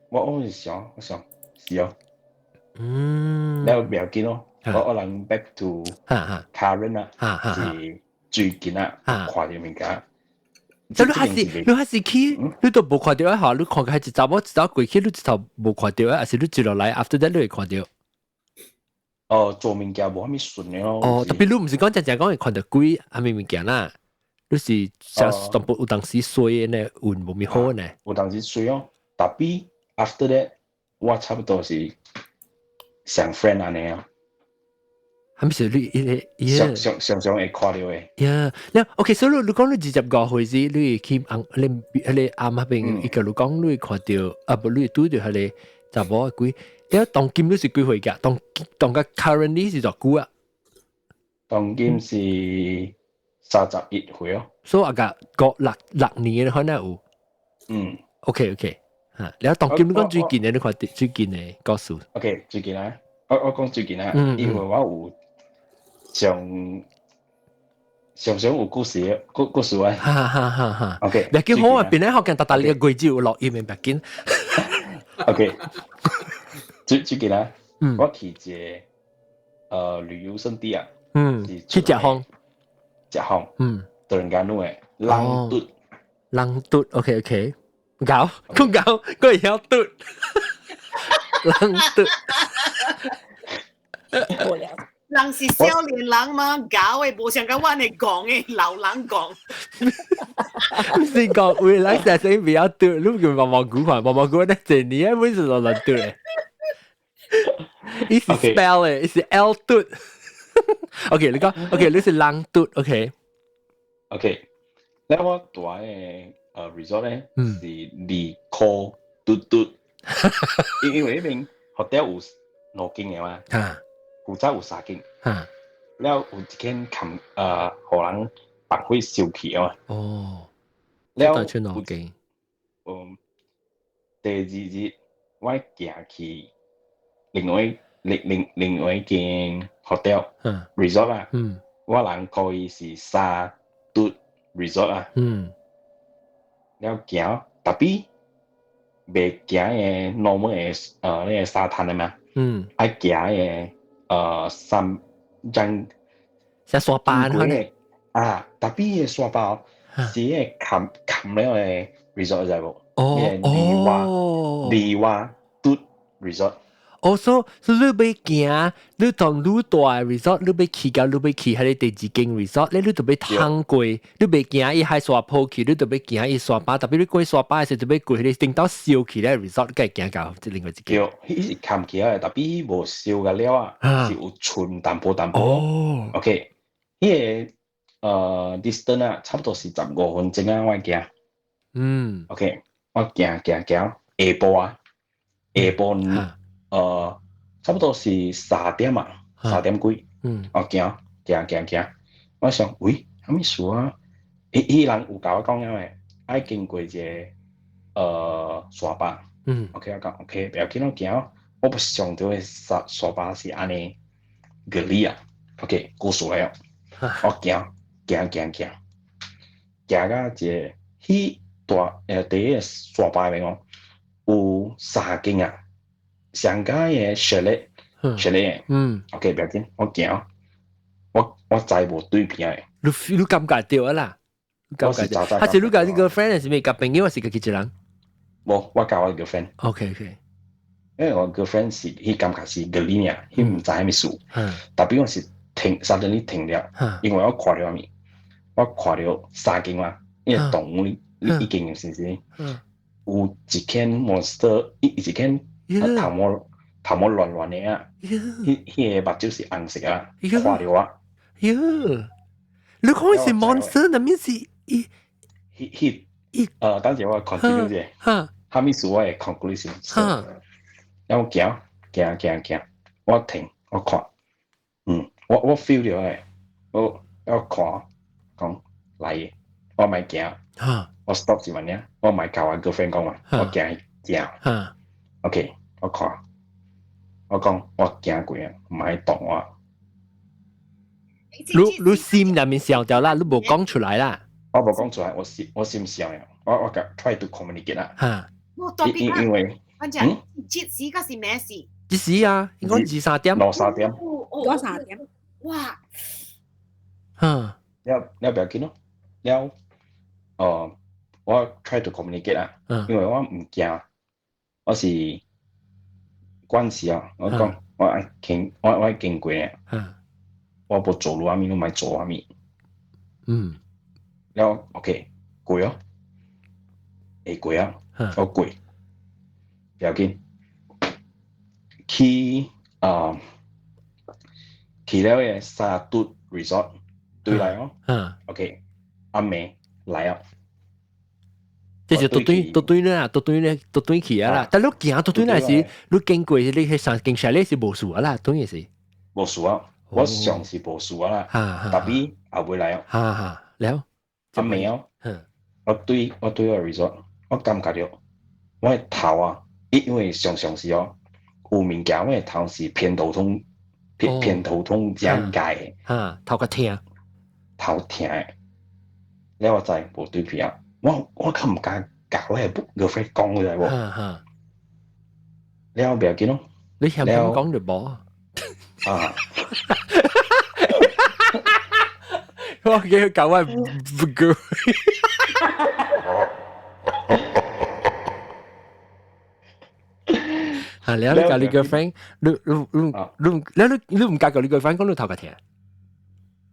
Speaker 2: 我是想，我想是哦。了不要緊咯，我人 back to current 啊，是最近啊，看著物件。
Speaker 1: 就你還是去，你都無看著啊！你看個係一查某一走過去，你一頭無看著啊，還是你接落來 after that 你會看著？
Speaker 2: 哦，做物件無啥物順的咯。
Speaker 1: 哦，特別你毋是講真正講會看著鬼啥物物件啦，你是像淡薄有當時衰的呢，運無咪好呢。
Speaker 2: 有當時衰哦，tapi after that 我差不多是像 friend 按呢啊。
Speaker 1: 係咪是你伊個伊
Speaker 2: 常常常常會看著的。
Speaker 1: 呀，了 OK，所以你講你25歲時，你去翁你彼個暗彼邊，伊共你講你會看著，啊無你會拄著彼個查某鬼。了當今你是幾歲㗎？當當個 currently 是多久啊？
Speaker 2: 當今是31歲哦。
Speaker 1: 所以啊個六年可能有。OK，嚇，了當今你講最近的，你看最近的故事。
Speaker 2: OK，最近啊，我講最近啊，因為我有上常常有故事故事啊。
Speaker 1: 哈哈哈哈。
Speaker 2: OK，
Speaker 1: 別緊好啊，邊咧學緊達達你個句子有錄音的，別緊。
Speaker 2: OK，最近啊，我去一个旅遊勝地啊，
Speaker 1: 去食風，
Speaker 2: 食風，突然間的浪嘟，
Speaker 1: 浪嘟，OK，搞，講搞，佢會曉嘟，浪嘟。
Speaker 7: 人是少年人嗎？搞的，無像佮阮會講的老人講。
Speaker 1: 唔是講未來成世比較嘟，你叫毛毛菇看，毛毛菇咧一年每次都來嘟的。伊是 spell 的，伊是 L 嘟。OK，你講，OK，你是浪嘟，OK。
Speaker 2: OK，咧我蹛的resort 咧是二箍嘟嘟，因為彼邊 hotel 有兩間的嘛，古早有三間，了有一間冚予人放火燒去啊嘛。
Speaker 1: 了出兩間。
Speaker 2: 第二日我行去另外一間 hotel resort 啊，我人講伊是三嘟 resort 啊，了行，tapi 袂行的 normal 的那個沙灘的嘛，愛行的山張，
Speaker 1: 像沙巴可能
Speaker 2: 啊，tapi 个沙包是彼个冚冚了的 resort 知無？
Speaker 1: 哦。
Speaker 2: 麗華嘟 resort。
Speaker 1: 哦，所以你欲行，你當你蹛 resort，你欲去到你欲去彼个第二間 resort，你就欲通過，你袂行伊海沙坡去，你就欲行伊沙巴，特別你過沙巴的時，就欲過彼個頂到燒起來 resort，該行到這另外一間。
Speaker 2: 對，彼是冚起來，tapi 無燒甲了啊，是有剩淡薄淡薄。OK，彼个distance 啊，差不多是15分鐘啊，我行。OK，我行行行，下晡啊，下晡。差不多是3點啊，3點幾。我行行行行，我想，喂，啥物事啊？彼人有共我講了的，愛經過一個沙巴。OK，我講 OK，不要緊，我行。我不想到嘅沙沙巴是按呢個理啊。OK，故事來哦。我行行行行，行到一個彼大第一個沙巴面哦，有三間啊，上間嘅 chalet chalet ，OK，不要緊，我行，我知無對邊嘅。
Speaker 1: 你感覺著啊啦？感覺著。還是你佮你 girlfriend 是咪佮朋友，還是家己一人？
Speaker 2: 無，我佮我 girlfriend。
Speaker 1: OK。
Speaker 2: 因為我 girlfriend 是彼感覺是個理爾，彼毋知啥物事。特別我是停，suddenly 停了，因為我看著啥物，我看著三間嘛，因為動物你已經是是，有一間 monster，一間頭毛亂亂的啊，彼個目睭是紅色啊，看著我。
Speaker 1: 喲，你講是 monster，那面是伊
Speaker 2: 彼彼等陣我 continue 者，啥物事我會 conclusion。然後行行行行，我停我看，我 feel 著誒，我看講來，我莫行，我 stop 一下，我莫共我 girlfriend 講話，我行行，OK，我看，我講我行過啊，莫動我。
Speaker 1: 你心入面想著啦，你無講出來啦。
Speaker 2: 我無講出來，我心想呀，我 try to communicate 啦。因為。
Speaker 7: 反正這時個是咩事？
Speaker 1: 這時啊，應該二三點。
Speaker 2: 兩三點。
Speaker 7: 兩三點。哇！
Speaker 2: 了了不要緊咯，了，我 try to communicate 啦，因為我毋驚，我是慣時啊，我講我愛經我愛經過啊，我無做路啥物，攏莫做啥物。了 OK 過哦，會過啊，我過。不要緊，去啊，去了個沙都 resort 對來哦。OK，暗暝來哦。
Speaker 1: 這是都對都對啦，都對咧，都對去啊啦。但你行都對那時，你經過你彼三間 chalet 是無事啊啦，對是。
Speaker 2: 無事啊，我上是無事啊啦。特別後尾來哦。
Speaker 1: 哈哈，了。
Speaker 2: 暗暝哦。我對個 resort，我感覺著我的頭啊。因為常常是哦，有物件我的頭是偏頭痛，偏頭痛這樣解的。
Speaker 1: 哈，頭較疼。
Speaker 2: 頭疼的，了我知無對皮啊，我較毋敢共我的 girlfriend 講出來無。了不要緊咯。
Speaker 1: 你嫌佢講就無。
Speaker 2: 啊！
Speaker 1: 我叫佢教我 girl。啊！你佮你 girlfriend，你毋敢共你 girlfriend 講你頭殼疼？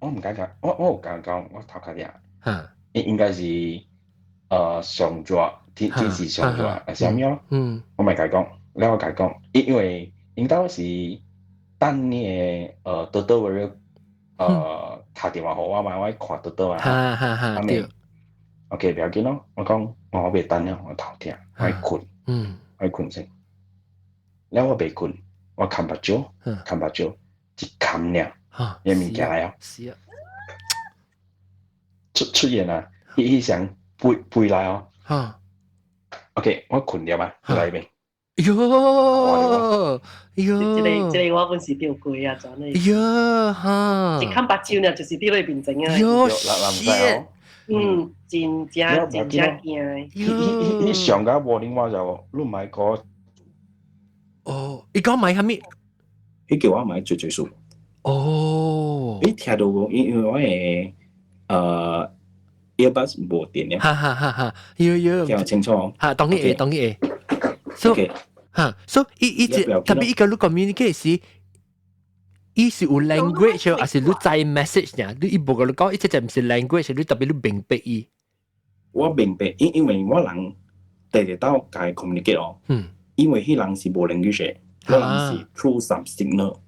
Speaker 2: 我毋敢講，我有共講我頭殼疼。應該是上熱，天氣上熱，還是啥物咯？我咪共伊講，了我共伊講，因為𪜶兜是等你的倒位敲電話予我嘛，我愛看倒倒啊。
Speaker 1: 哈哈哈，對。
Speaker 2: OK，不要緊咯，我講我袂等了，我頭疼，我愛睏，我愛睏先。了我袂睏，我冚目睭，冚目睭，一冚了，彼物件來啊！
Speaker 1: 是啊，
Speaker 2: 出現啊，彼聲飛飛來哦。OK，我睏著嘛，來未？
Speaker 1: 喲喲，
Speaker 4: 這個我本是著過啊，真的。
Speaker 1: 喲哈！
Speaker 4: 一冚目睭呢，就是佇咧面前啊。
Speaker 1: 喲，
Speaker 4: 真正真正驚。
Speaker 2: 彼上個無另外就你莫講。
Speaker 1: 哦，伊講買啥物？
Speaker 2: 伊叫我買追追數。
Speaker 1: 哦。
Speaker 2: 伊聽到講，因為我的earbuds 無電了。
Speaker 1: 哈哈哈哈，有有。
Speaker 2: 聽清楚。
Speaker 1: 哈，當然會，當然會。所以，哈，所以伊伊特別伊個你 communicate 時，伊是有 language，還是你知 message 呢？你伊無共你講，伊這就毋是 language，你特別你明白伊。
Speaker 2: 我明白，因為我人第日到共伊 communicate 哦。因為彼人是無 language，我人是 through some signal。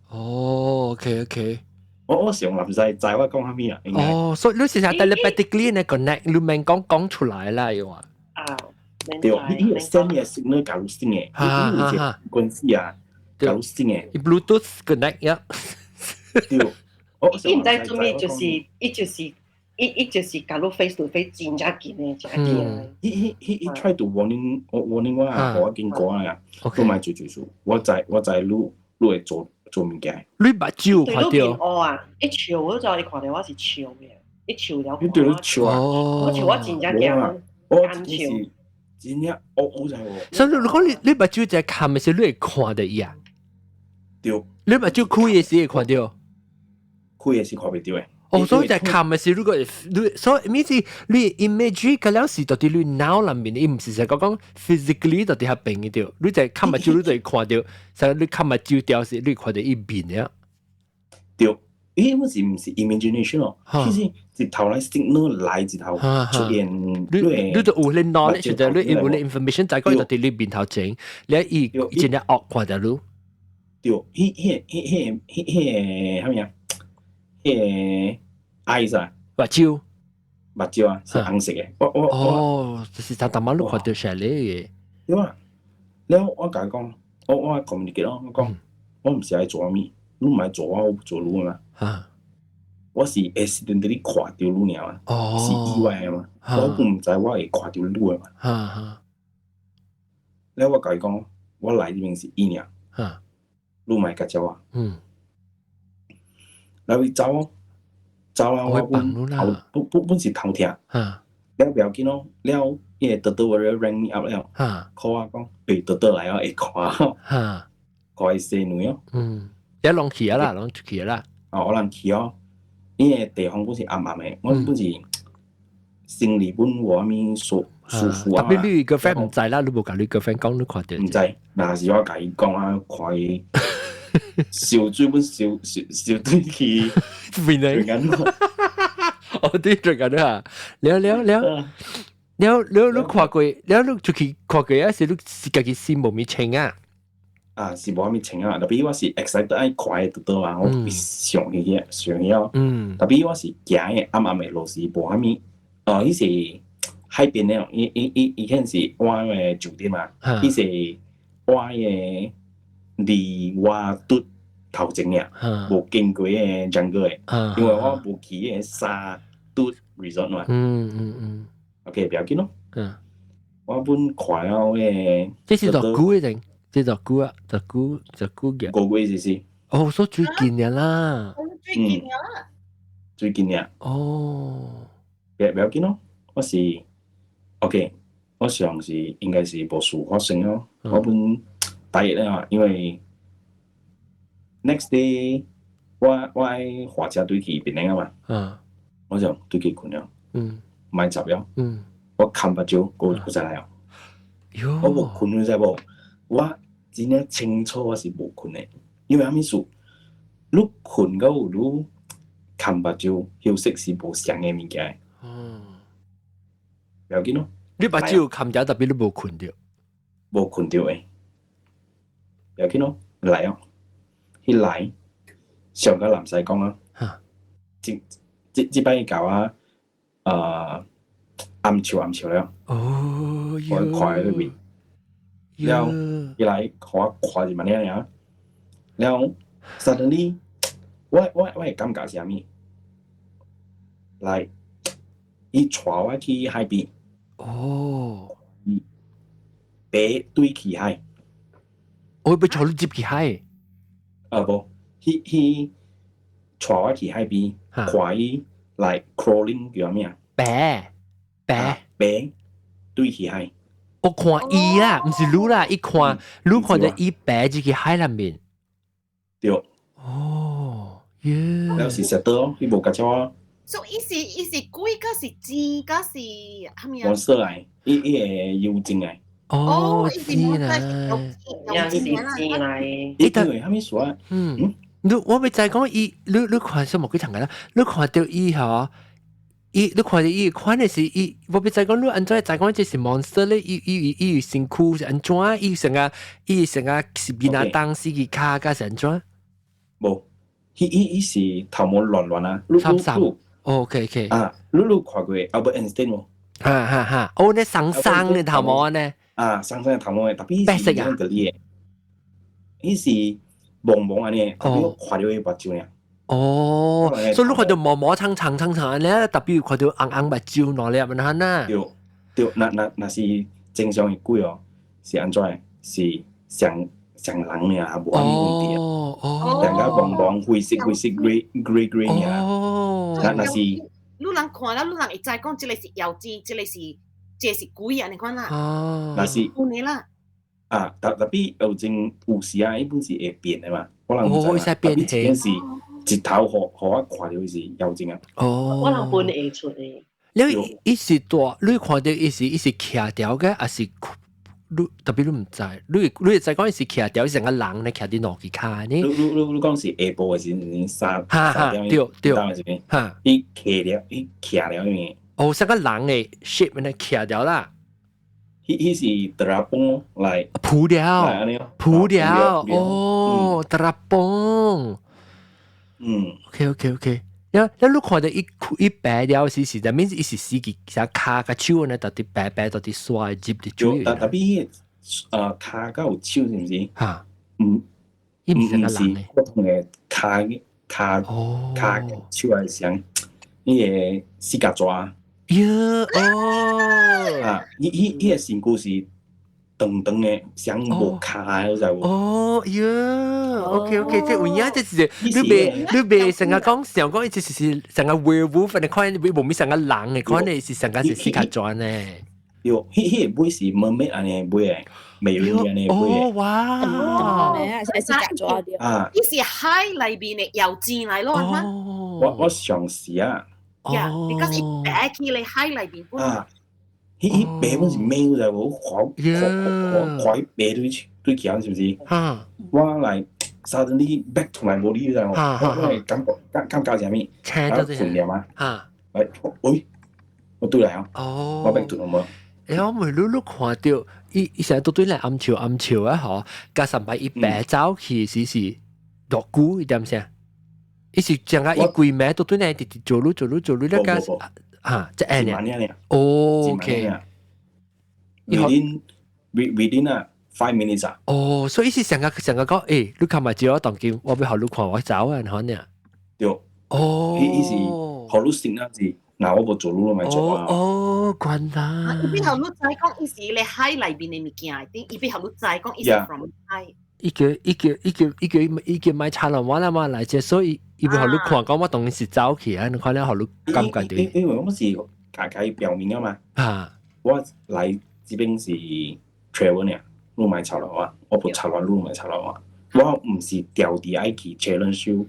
Speaker 1: 哦，OK OK。
Speaker 2: 我上毋知知我講啥物啊？應該。
Speaker 1: 哦，所以你是啥 telepathically 呢 connect，你免講講出來啦，又話。
Speaker 4: 啊。
Speaker 2: 對，伊會 send 嘅 signal 共你先嘅，伊有一個關係啊，共你先嘅。
Speaker 1: Bluetooth connect 呀。
Speaker 2: 對。
Speaker 4: 伊毋知做咩，就是伊就是伊就是共你 face to face 真正近的，真近的。
Speaker 2: He try to warning 我啊，我經過啊，都莫做做事，我知你會做物件。
Speaker 1: 你目睭看
Speaker 4: 到？哦啊，一笑我就伊看著我是笑的，一笑了。
Speaker 2: 你對你笑啊？
Speaker 4: 我笑我真正驚，
Speaker 2: 我真是真正惡惡在喎。
Speaker 1: 所以如果你目睭在看的時，你會看著伊啊？
Speaker 2: 對。
Speaker 1: 你目睭開的時會看著？
Speaker 2: 開的時看袂著的。
Speaker 1: 哦，所以在看的時，如果你所以意思你 imagery 個了是到佇你腦內面，伊毋是講 physically 到佇遐變的，你在看目睭，你就會看著，所以你看目睭掉時，你看著伊面了。
Speaker 2: 對，伊本是毋是 imagination 咯，其實一頭來 signal 來一頭出現，
Speaker 1: 你就有咧 knowledge 就你有咧 information 在講到佇你面頭前，你伊真正惡看著你。
Speaker 2: 對，彼個啥物啊？彼個 eyes 啊，
Speaker 1: 目睭，
Speaker 2: 目睭啊，是紅色的。我
Speaker 1: 哦，就是他逐擺你看著啥咧嘅。
Speaker 2: 對啊，了我共伊講，我 communicate 咯，我講我毋是愛做啥物，你毋愛做我，我做你嘛。我是 accidentally 看著你爾嘛，是意外的嘛，我毋知我會看著你的嘛。了我共伊講，我來這邊是伊爾，你莫共招我。了伊走，走啊！我本頭本是頭痛，了不要緊咯，了伊個豆豆 ring me up 了，call 我講，欸豆豆來哦，會看，看伊細女哦。
Speaker 1: 嗯，一攏去啊啦，攏出去啦。
Speaker 2: 哦，我攏去哦，因為地方本是暗暗的，我本是心裡本無啥物舒服啊。
Speaker 1: 特別你 girlfriend 毋知啦，你無共你 girlfriend 講，你看著。
Speaker 2: 毋知，若是我共伊講啊，看伊。燒水本燒燒燒對去，
Speaker 1: 邊嚟？哦，對，最近啊，了了了了了，你看過，了你出去看過啊？是你是家己心無物清啊？
Speaker 2: 啊，是無啥物清啊！特別我是 excited 愛看的倒啊，我特別上去上去哦。特別我是行的暗暗的路是無啥物，哦，彼是海邊的，伊彼是我的酒店嘛，彼是我的離我拄頭前爾，無經過個 jungle 的，因為我無去個沙嘟 resort 嘛。OK，不要緊咯。我本看了個。
Speaker 1: 這是多久的定？這多久啊？多久？多久嘅？5
Speaker 2: 個月就是。
Speaker 1: 哦，所以最近嘅啦。
Speaker 8: 最近嘅啦。
Speaker 2: 最近嘅。
Speaker 1: 哦。
Speaker 2: 不要緊咯，我是 OK，我上是應該是無事發生咯。我本第一咧，因為 next day 我愛火車對去檳城啊嘛，我就對去睏了，莫插了，我崁目睭，閣再來哦。我無睏，你知無？我真正清楚我是無睏的，因為啥物事？你睏到有你崁目睭休息是無相的物件。不要緊咯。
Speaker 1: 你目睭崁著，特別你無睏著，
Speaker 2: 無睏著的。不要緊咯，來哦，彼來上個南西講啊，這擺共我暗笑暗笑了。
Speaker 1: 哦，
Speaker 2: 我看彼面，了伊來予我看一萬爾，了 suddenly 我的感覺是啥物？來，伊帶我去海邊。
Speaker 1: 哦，
Speaker 2: 爬對去海。
Speaker 1: 我欲帶你入去海。
Speaker 2: 啊無，彼帶我去海邊，看伊來 crawling 叫啥物啊？
Speaker 1: 爬爬
Speaker 2: 爬對去海。
Speaker 1: 我看伊啦，毋是你啦，伊看你看著伊爬入去海內面。
Speaker 2: 對。
Speaker 1: 哦，耶！
Speaker 2: 了是實的，伊無共招我。
Speaker 7: 所以伊是鬼，閣是精，閣是啥物啊？
Speaker 2: 黃色來，伊會幽精來。
Speaker 1: 哦，
Speaker 7: 伊是魔
Speaker 1: 來，
Speaker 7: 妖精
Speaker 4: 來。
Speaker 2: 伊因為啥物事啊？
Speaker 1: 嗯，你我欲知講伊，你看什麼幾層個啦？你看著伊吼，伊你看著伊款的是伊，我欲知講你按怎知講這是 monster 咧？伊身軀是按怎？伊成個是邊啊當死去跤甲是按怎？
Speaker 2: 無，彼是頭毛亂亂啊！
Speaker 1: 三三。OK OK。
Speaker 2: 啊，你看過 Albert Einstein 無？
Speaker 1: 哈哈哈！哦，那長長的頭毛呢？
Speaker 2: 啊，長長的頭毛的，特別
Speaker 1: 白色啊，
Speaker 2: 伊是蒙蒙按呢，特別我看著伊目睭爾。
Speaker 1: 哦，所以你看到毛毛層層層層咧，特別看到紅紅目睭兩粒咁樣啊。
Speaker 2: 對對，若是正常的鬼哦，是按怎的？是像像人爾，無啥物問題。
Speaker 1: 哦。
Speaker 2: 兩個黃黃灰色灰色 grey grey grey 爾。若是
Speaker 7: 你人看了，你人會知講這个是妖精，這个是鬼啊，你看啦。
Speaker 2: 若是
Speaker 7: 有呢啦。
Speaker 2: 啊，特別有陣有時啊，伊本是會變的嘛，我人毋知。
Speaker 1: 哦，會變
Speaker 2: 這件事一頭予我看著是妖精啊。
Speaker 1: 哦。
Speaker 4: 我人本會出的。
Speaker 1: 你伊是大，你看著伊是徛條嘅，還是你特別你毋知？你會知講伊是徛條，成個人咧徛佇兩支跤呢？
Speaker 2: 你講是下晡的時陣，三
Speaker 1: 哈
Speaker 2: 點
Speaker 1: 對對
Speaker 2: 的時陣，
Speaker 1: 哈，
Speaker 2: 伊徛了，伊徛了因
Speaker 1: 哦，成個人的 shape 咧徛掉啦。
Speaker 2: 彼是 terapung 來
Speaker 1: 浮了，浮了，哦，terapung。OK OK OK。了了，你看著伊伊白了時是，但面伊是死去，啥跤佮手呢，到底白白到底刷入佇水。
Speaker 2: 特別跤佮有手是毋是？
Speaker 1: 哈，
Speaker 2: 毋，
Speaker 1: 伊毋是個人
Speaker 2: 普通的跤跤跤手來像，伊个四角蛇。
Speaker 1: 喲哦！
Speaker 2: 啊，伊个身軀是長長的，像無跤的，你知無？
Speaker 1: 哦喲，OK OK，這有影，這是你袂成日講想講，這是成個 werewolf 的款，無咪成個人的款的，是成個是四腳蛇呢。
Speaker 2: 喲，彼個尾是 mermaid 按呢尾的，美人魚按呢尾的。
Speaker 1: 哦哇！
Speaker 11: 是四腳蛇對。
Speaker 2: 啊！
Speaker 7: 伊是海內面的妖精來咯，
Speaker 2: 我嘗試啊。
Speaker 7: 呀，because 伊白起咧海內面本。
Speaker 2: 啊！彼白本是美，你知無？我看看看看伊白對對起來是毋是？
Speaker 1: 啊！
Speaker 2: 我來 suddenly back to my body，你知無？我會感覺啥物？
Speaker 1: 啊，
Speaker 2: 訓練嘛？
Speaker 1: 啊！
Speaker 2: 來，喂，我對來啊！
Speaker 1: 哦，
Speaker 2: 我 back to 無？
Speaker 1: 欸，我咪你看著，伊成日都對來暗潮暗潮啊！嗬，加上擺伊白走去時是落久一點聲。伊是將個伊規暝都對來直直做嚕做嚕做嚕，了個啊，這按呢？哦，OK。
Speaker 2: Within 啊， 5 minutes 啊。
Speaker 1: 哦，所以是成個成個講，欸，你看埋照我當今，我欲予你看我走啊，可能。
Speaker 2: 對。
Speaker 1: 哦。
Speaker 2: 伊是予你醒啊是，若我無做，你攏莫做啊。
Speaker 1: 哦，關啦。
Speaker 7: 伊欲予你知講，伊是咧海內面的物件，頂伊欲予你知講，伊是 from 海。
Speaker 1: 伊叫伊莫吵了我啦嘛來者，所以伊欲予你看講我當時是走去啊，你看了予你感覺著。
Speaker 2: 因為我是家己表明啊嘛。
Speaker 1: 啊。
Speaker 2: 我來這邊是 travel 爾，你莫吵了我，我無吵了你莫吵了我。我毋是調佇愛去 challenge you，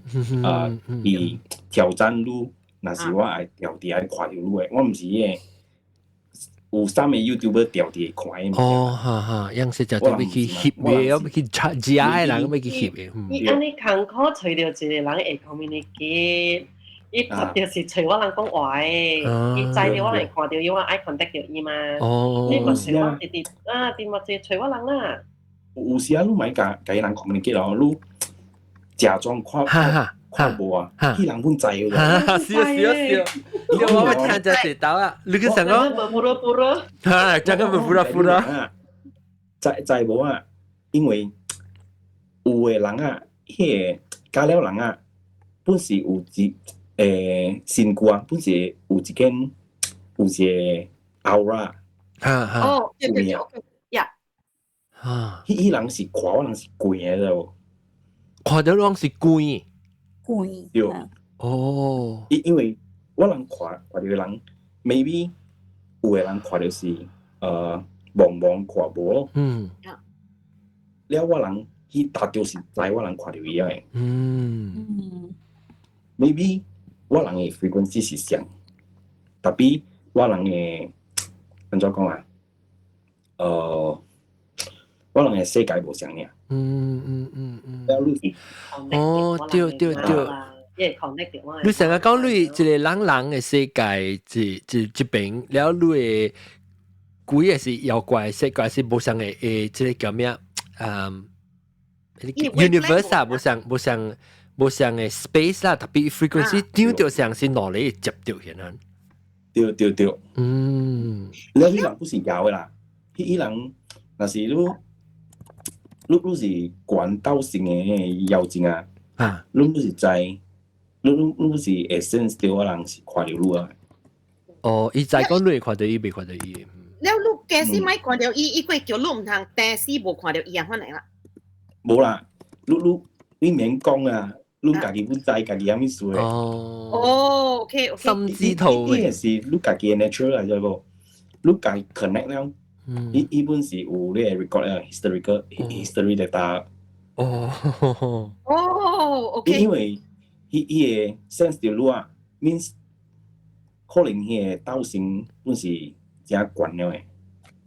Speaker 2: 去挑戰你，若是我愛調佇愛看著你的，我毋是彼個有三个 YouTuber 調佇看的。
Speaker 1: 哦，哈哈，樣式就特別去翕的，要去食食的人，欲去翕的。
Speaker 4: 伊按呢艱苦揣著一個人會 communicate，伊絕對是揣我人講話的，伊知著我會看著伊，我愛 contact 著伊嘛。
Speaker 1: 哦。
Speaker 4: 你嘛揣我直直啊，直嘛濟揣我人啦。
Speaker 2: 有時啊，你莫共伊人 communicate 咯，你假裝看看無啊，彼人本知個。
Speaker 1: 是啊是啊是啊，我欲聽這一道啊，你去想講。
Speaker 4: pura-pura。
Speaker 1: 哈，這個 pura-pura。
Speaker 2: 知無啊？因為有的人啊，彼个加了人啊，本是有一身軀啊，本是有一間有一個 aura。
Speaker 7: 哦，對對對，呀。
Speaker 1: 啊！
Speaker 2: 彼人是看我人是鬼的，知無？
Speaker 1: 看著攏是鬼。
Speaker 11: 鬼。
Speaker 2: 對。
Speaker 1: 哦。
Speaker 2: 因為我人看著人，maybe 有的人看著是茫茫看無咯。了我人去達著是知我人看著伊的。Maybe 我人的 frequency 是相，特別我人的按怎講啊？我人的世界無相爾。
Speaker 1: 哦，對對對。你成日講你一個人人的世界，這邊了，你的鬼也是妖怪世界是無相的，這個叫咩？嗯，universe 啊，無相的 space 啦，特別 frequency 丟著相是哪裡接著現啊？
Speaker 2: 對對對。了，彼人不是妖的啦，彼人若是你是關鬥性的妖精啊，你不是知你是會 sense 到我人是看到你啊。
Speaker 1: 哦，伊知講你會看到伊，袂看到伊。
Speaker 7: 了你假使莫看到伊，伊會叫你毋通第死無看到伊啊，款來啦。
Speaker 2: 無啦，你免講啊，你家己本知家己啥物事的。
Speaker 1: 哦。
Speaker 7: 哦，OK OK。
Speaker 1: 心知肚
Speaker 2: 明。伊是你家己的 natural 來知無？你家己 connect 了，伊本是有你的 record 了，historical history data。
Speaker 1: 哦。
Speaker 7: 哦，OK。
Speaker 2: 因為伊會 sense 到你啊，means 可能彼個道性本是誠懸了的。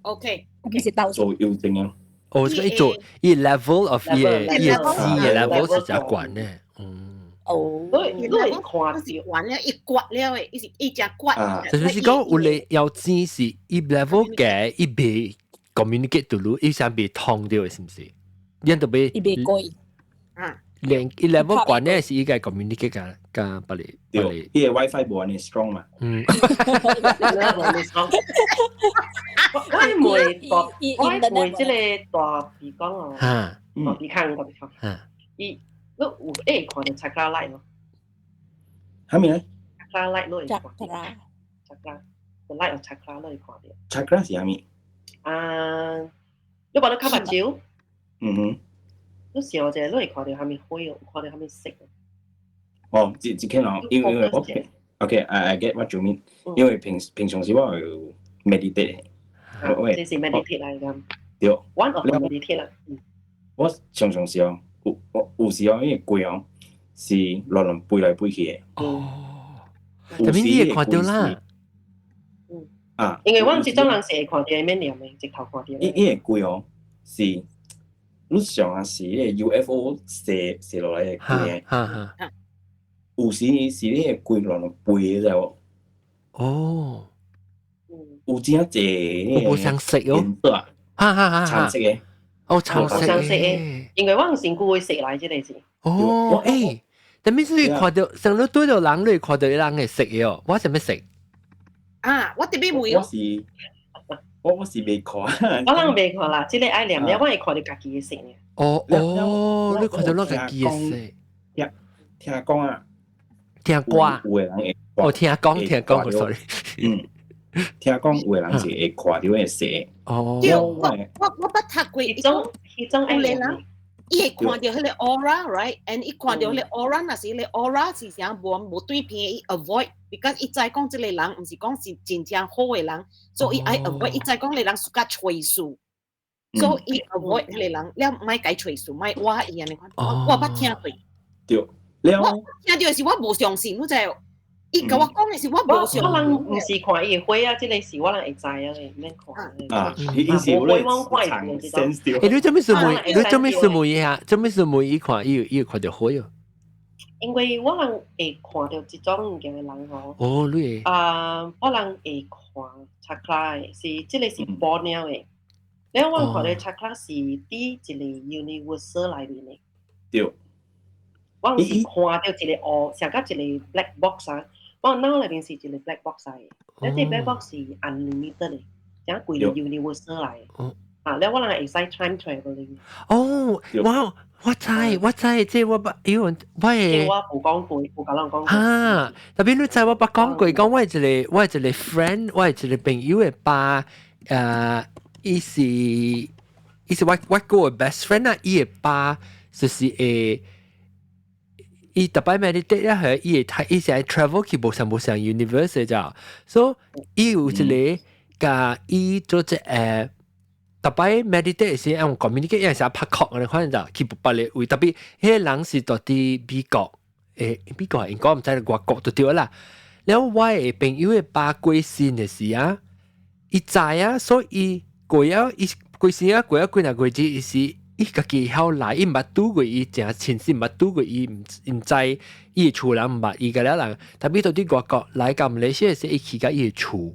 Speaker 7: OK。
Speaker 11: 是道
Speaker 2: 做妖精啊。
Speaker 1: 哦，所以做伊 level of 伊個知嘅 level 是誠懸的。嗯。
Speaker 11: 哦。
Speaker 4: 你你會看
Speaker 7: 是懸了，伊刮了的，伊是伊誠刮。
Speaker 1: 就是講有咧妖精是伊 level 低，伊袂 communicate 到你，伊想袂通到的，是毋是？因就袂。
Speaker 11: 伊袂過。
Speaker 7: 啊。
Speaker 1: 連伊 level 懸咧是伊個 communicate 共共別個別
Speaker 2: 個。伊個 WiFi 無按呢 strong 嘛。
Speaker 1: 嗯。
Speaker 4: 我問這個大鼻講哦，大鼻孔大鼻孔，伊你有會看到 chakra light 無？
Speaker 2: 啥物咧
Speaker 4: ？chakra light 你會看到？chakra，the light of chakra 你會看到
Speaker 2: ？chakra 是啥物？
Speaker 4: 啊，你把你較目睭？
Speaker 2: 嗯哼。
Speaker 4: 你想者，你會看到啥物火哦？看到啥物色？
Speaker 2: 哦，這可能因為 OK，I get what you mean。因為平常時我有 meditate。
Speaker 4: 這是 meditate 來㗎。
Speaker 2: 對。
Speaker 4: One of meditate 啦。
Speaker 2: 我常常時哦，有時哦，伊個雞哦是亂亂飛來飛去的。
Speaker 1: 哦。特別你會看到啦。
Speaker 4: 嗯。
Speaker 2: 啊。
Speaker 4: 因為我這種人是會看到，免念的，直頭看到。
Speaker 2: 伊個雞哦是，你想啊是彼個 UFO 射射落來的雞。
Speaker 1: 哈哈。
Speaker 2: 有時是彼個雞亂亂飛的，知無？
Speaker 1: 哦。
Speaker 2: 有真濟，
Speaker 1: 我無相識哦。哈哈哈！
Speaker 2: 橙色的。
Speaker 1: 哦，橙色
Speaker 4: 的。因為我身軀會色來，這個是。
Speaker 1: 哦，欸，但係你看到，上你對到人，你看到人會色的哦。我啥物色？
Speaker 7: 啊，我特別問。
Speaker 2: 我是袂看。
Speaker 4: 我人袂看啦，這個愛念了，我會看到家己的色呢。
Speaker 1: 哦哦，你看到我家己的色。
Speaker 2: 聽聽講啊。
Speaker 1: 聽歌。
Speaker 2: 有的人會。
Speaker 1: 哦，聽講聽講，sorry。
Speaker 2: 嗯。聽講有的人是會看到彼個色。
Speaker 1: 哦。
Speaker 7: 對，我捌讀過
Speaker 4: 一種彼種
Speaker 7: 有個人，伊會看到彼個 aura，right？and 伊看到彼個 aura，若是彼個 aura 是啥無對片，伊 avoid，because 伊知講這個人毋是講是真正好的人，所以伊愛 avoid。伊知講彼個人 suka 揣事，所以伊 avoid 彼個人，了莫共揣事，莫挖伊按呢款。我捌聽過。
Speaker 2: 對，了。
Speaker 7: 我聽著是我無相信，你知？伊共我講的是我無相信。
Speaker 4: 我人毋是看伊的火啊，這個是我人會知啊，毋免看。
Speaker 2: 啊，伊是有咧藏 sense
Speaker 1: 欸，你做咩事問？你做咩事問伊啊？做咩事問伊看？伊有看著火哦。
Speaker 4: 因為我人會看著這種物件的人吼。
Speaker 1: 哦，你會。
Speaker 4: 啊，我人會看 chakra 的，是這個是播了的。了我看著 chakra 是佇一個 universe 內面的。
Speaker 2: 對。
Speaker 4: 我是看著一個烏，像甲一個 black box 啊。我腦內面是一個 black box 來的，了這 black box 是 unlimited 的，像規個 universe 來的。啊，了我人會使 time travelling。
Speaker 1: 哦，我知，這我捌，因為我會。
Speaker 4: 我無講過，無共人講過。
Speaker 1: 哈，特別你知我捌講過，講我一個 friend，我一個朋友的爸，伊是我個 best friend 啊，伊的爸就是會。伊逐擺 meditate 咧，係伊會睇，伊是愛 travel 去無相無相 universe 咋，所以伊有一個共伊做這逐擺 meditate 時用 communicate，伊是拍確嘅，可能就去別个位，特別彼個人是佇佇美國，美國英國毋知外國就對啦。了我的朋友的爸過身的時啊，伊知啊，所以過了伊過身啊，過了幾若個月，伊是。伊家己曉來，伊毋捌拄過，伊誠親身毋捌拄過，伊毋知伊的厝人毋捌伊個了人，特別到佇外國來到馬來西亞時，伊去到伊的厝，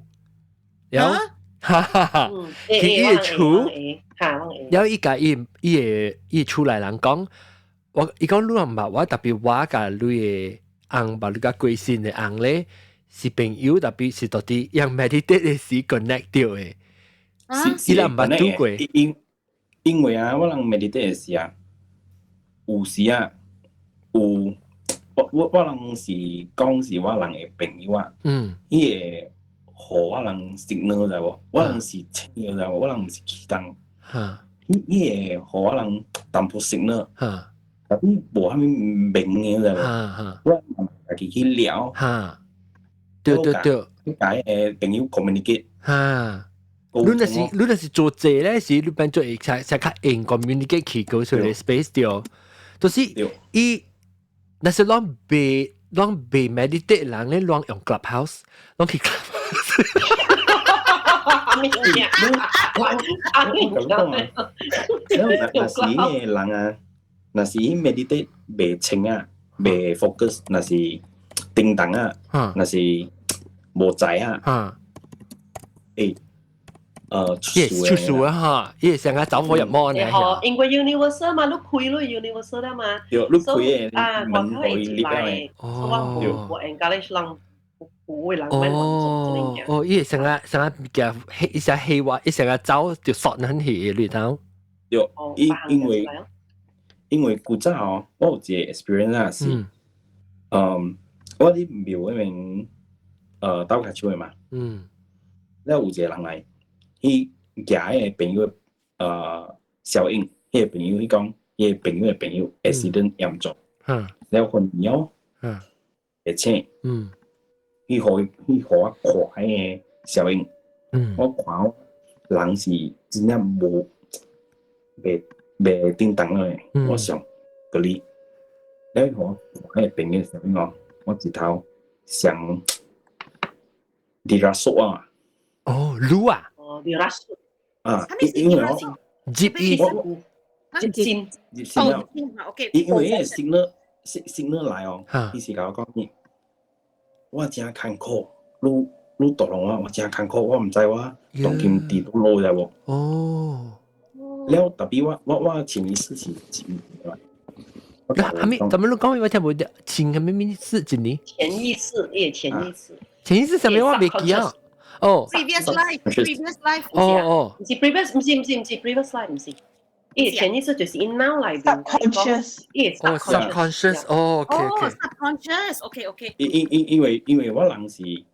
Speaker 1: 了，哈哈哈，去伊的厝，了伊共伊的厝內人講，我伊講你毋捌我，特別我共你的翁捌你共過身的翁咧是朋友，特別是到佇用 meditate 的時 connect 著的，伊人毋捌拄過。
Speaker 2: 因為啊，我人 meditate 的時啊，有時啊，有我我人是講是我人的朋友啊，伊會予我人 signal 知無？我人是清知無？我人毋是起動，伊伊會予我人淡薄 signal，但是無啥物明的知無？我家己去聊，
Speaker 1: 對對對，
Speaker 2: 佮伊朋友 communicate，
Speaker 1: 你若是做這咧，是你變做會才才較用 communicate 去過出來 space 對，就是伊若是攏袂攏袂 meditate 人咧，攏用 clubhouse，攏去 clubhouse。
Speaker 2: 我講啊，若是彼個人啊，若是伊 meditate 袂清啊，袂 focus，若是叮當啊，若是無在啊，欸，
Speaker 1: 出事啊哈，伊會成個走火入魔呢。
Speaker 4: 因為 universal 嘛，你開你 universal 啦嘛，
Speaker 2: 對，你開
Speaker 4: 的門可以入來。哦，所以我無 encourage 人，有的人免
Speaker 1: 哦哦，伊會成個成個叫黑一隻黑話，一成個走就索很去裏頭。
Speaker 2: 對，因為古早哦，我有一個 experience 啊是，我佇廟那邊鬥跤手的嘛，了有一個人來。伊舉彼個朋友效應，彼個朋友伊講，彼個朋友的朋友 accident 嚴重，了昏迷哦，會醒，伊予我看彼個效應，我看人是真正無袂袂叮當的，我想佮你，了伊予我看彼個朋友效應哦，我一頭想 dirasuk 啊，
Speaker 1: 哦，擼啊！
Speaker 4: dirasuk
Speaker 2: 啊，因為我
Speaker 1: 接伊
Speaker 4: 接線
Speaker 2: 接線啊，因為彼個 signal signal 來哦，伊是共我講你，我真艱苦，你你導航我，我真艱苦，我毋知我當今佇佗落知無？
Speaker 1: 哦，
Speaker 2: 了 tapi 我潛意識是真的。
Speaker 1: 那還沒，怎麼你講我聽無？潛啥物意思？一年？
Speaker 4: 潛意識，伊潛意識。
Speaker 1: 潛意識啥物我袂記啊。哦
Speaker 7: ，previous life，previous life，
Speaker 1: 哦哦，
Speaker 4: 毋是 previous，毋是毋是毋是 previous life，毋是，伊潛意識就是伊腦內邊
Speaker 8: ，subconscious，
Speaker 4: 伊
Speaker 1: 哦 subconscious，哦，OK OK，
Speaker 7: subconscious，OK OK。
Speaker 2: 因為我人是知影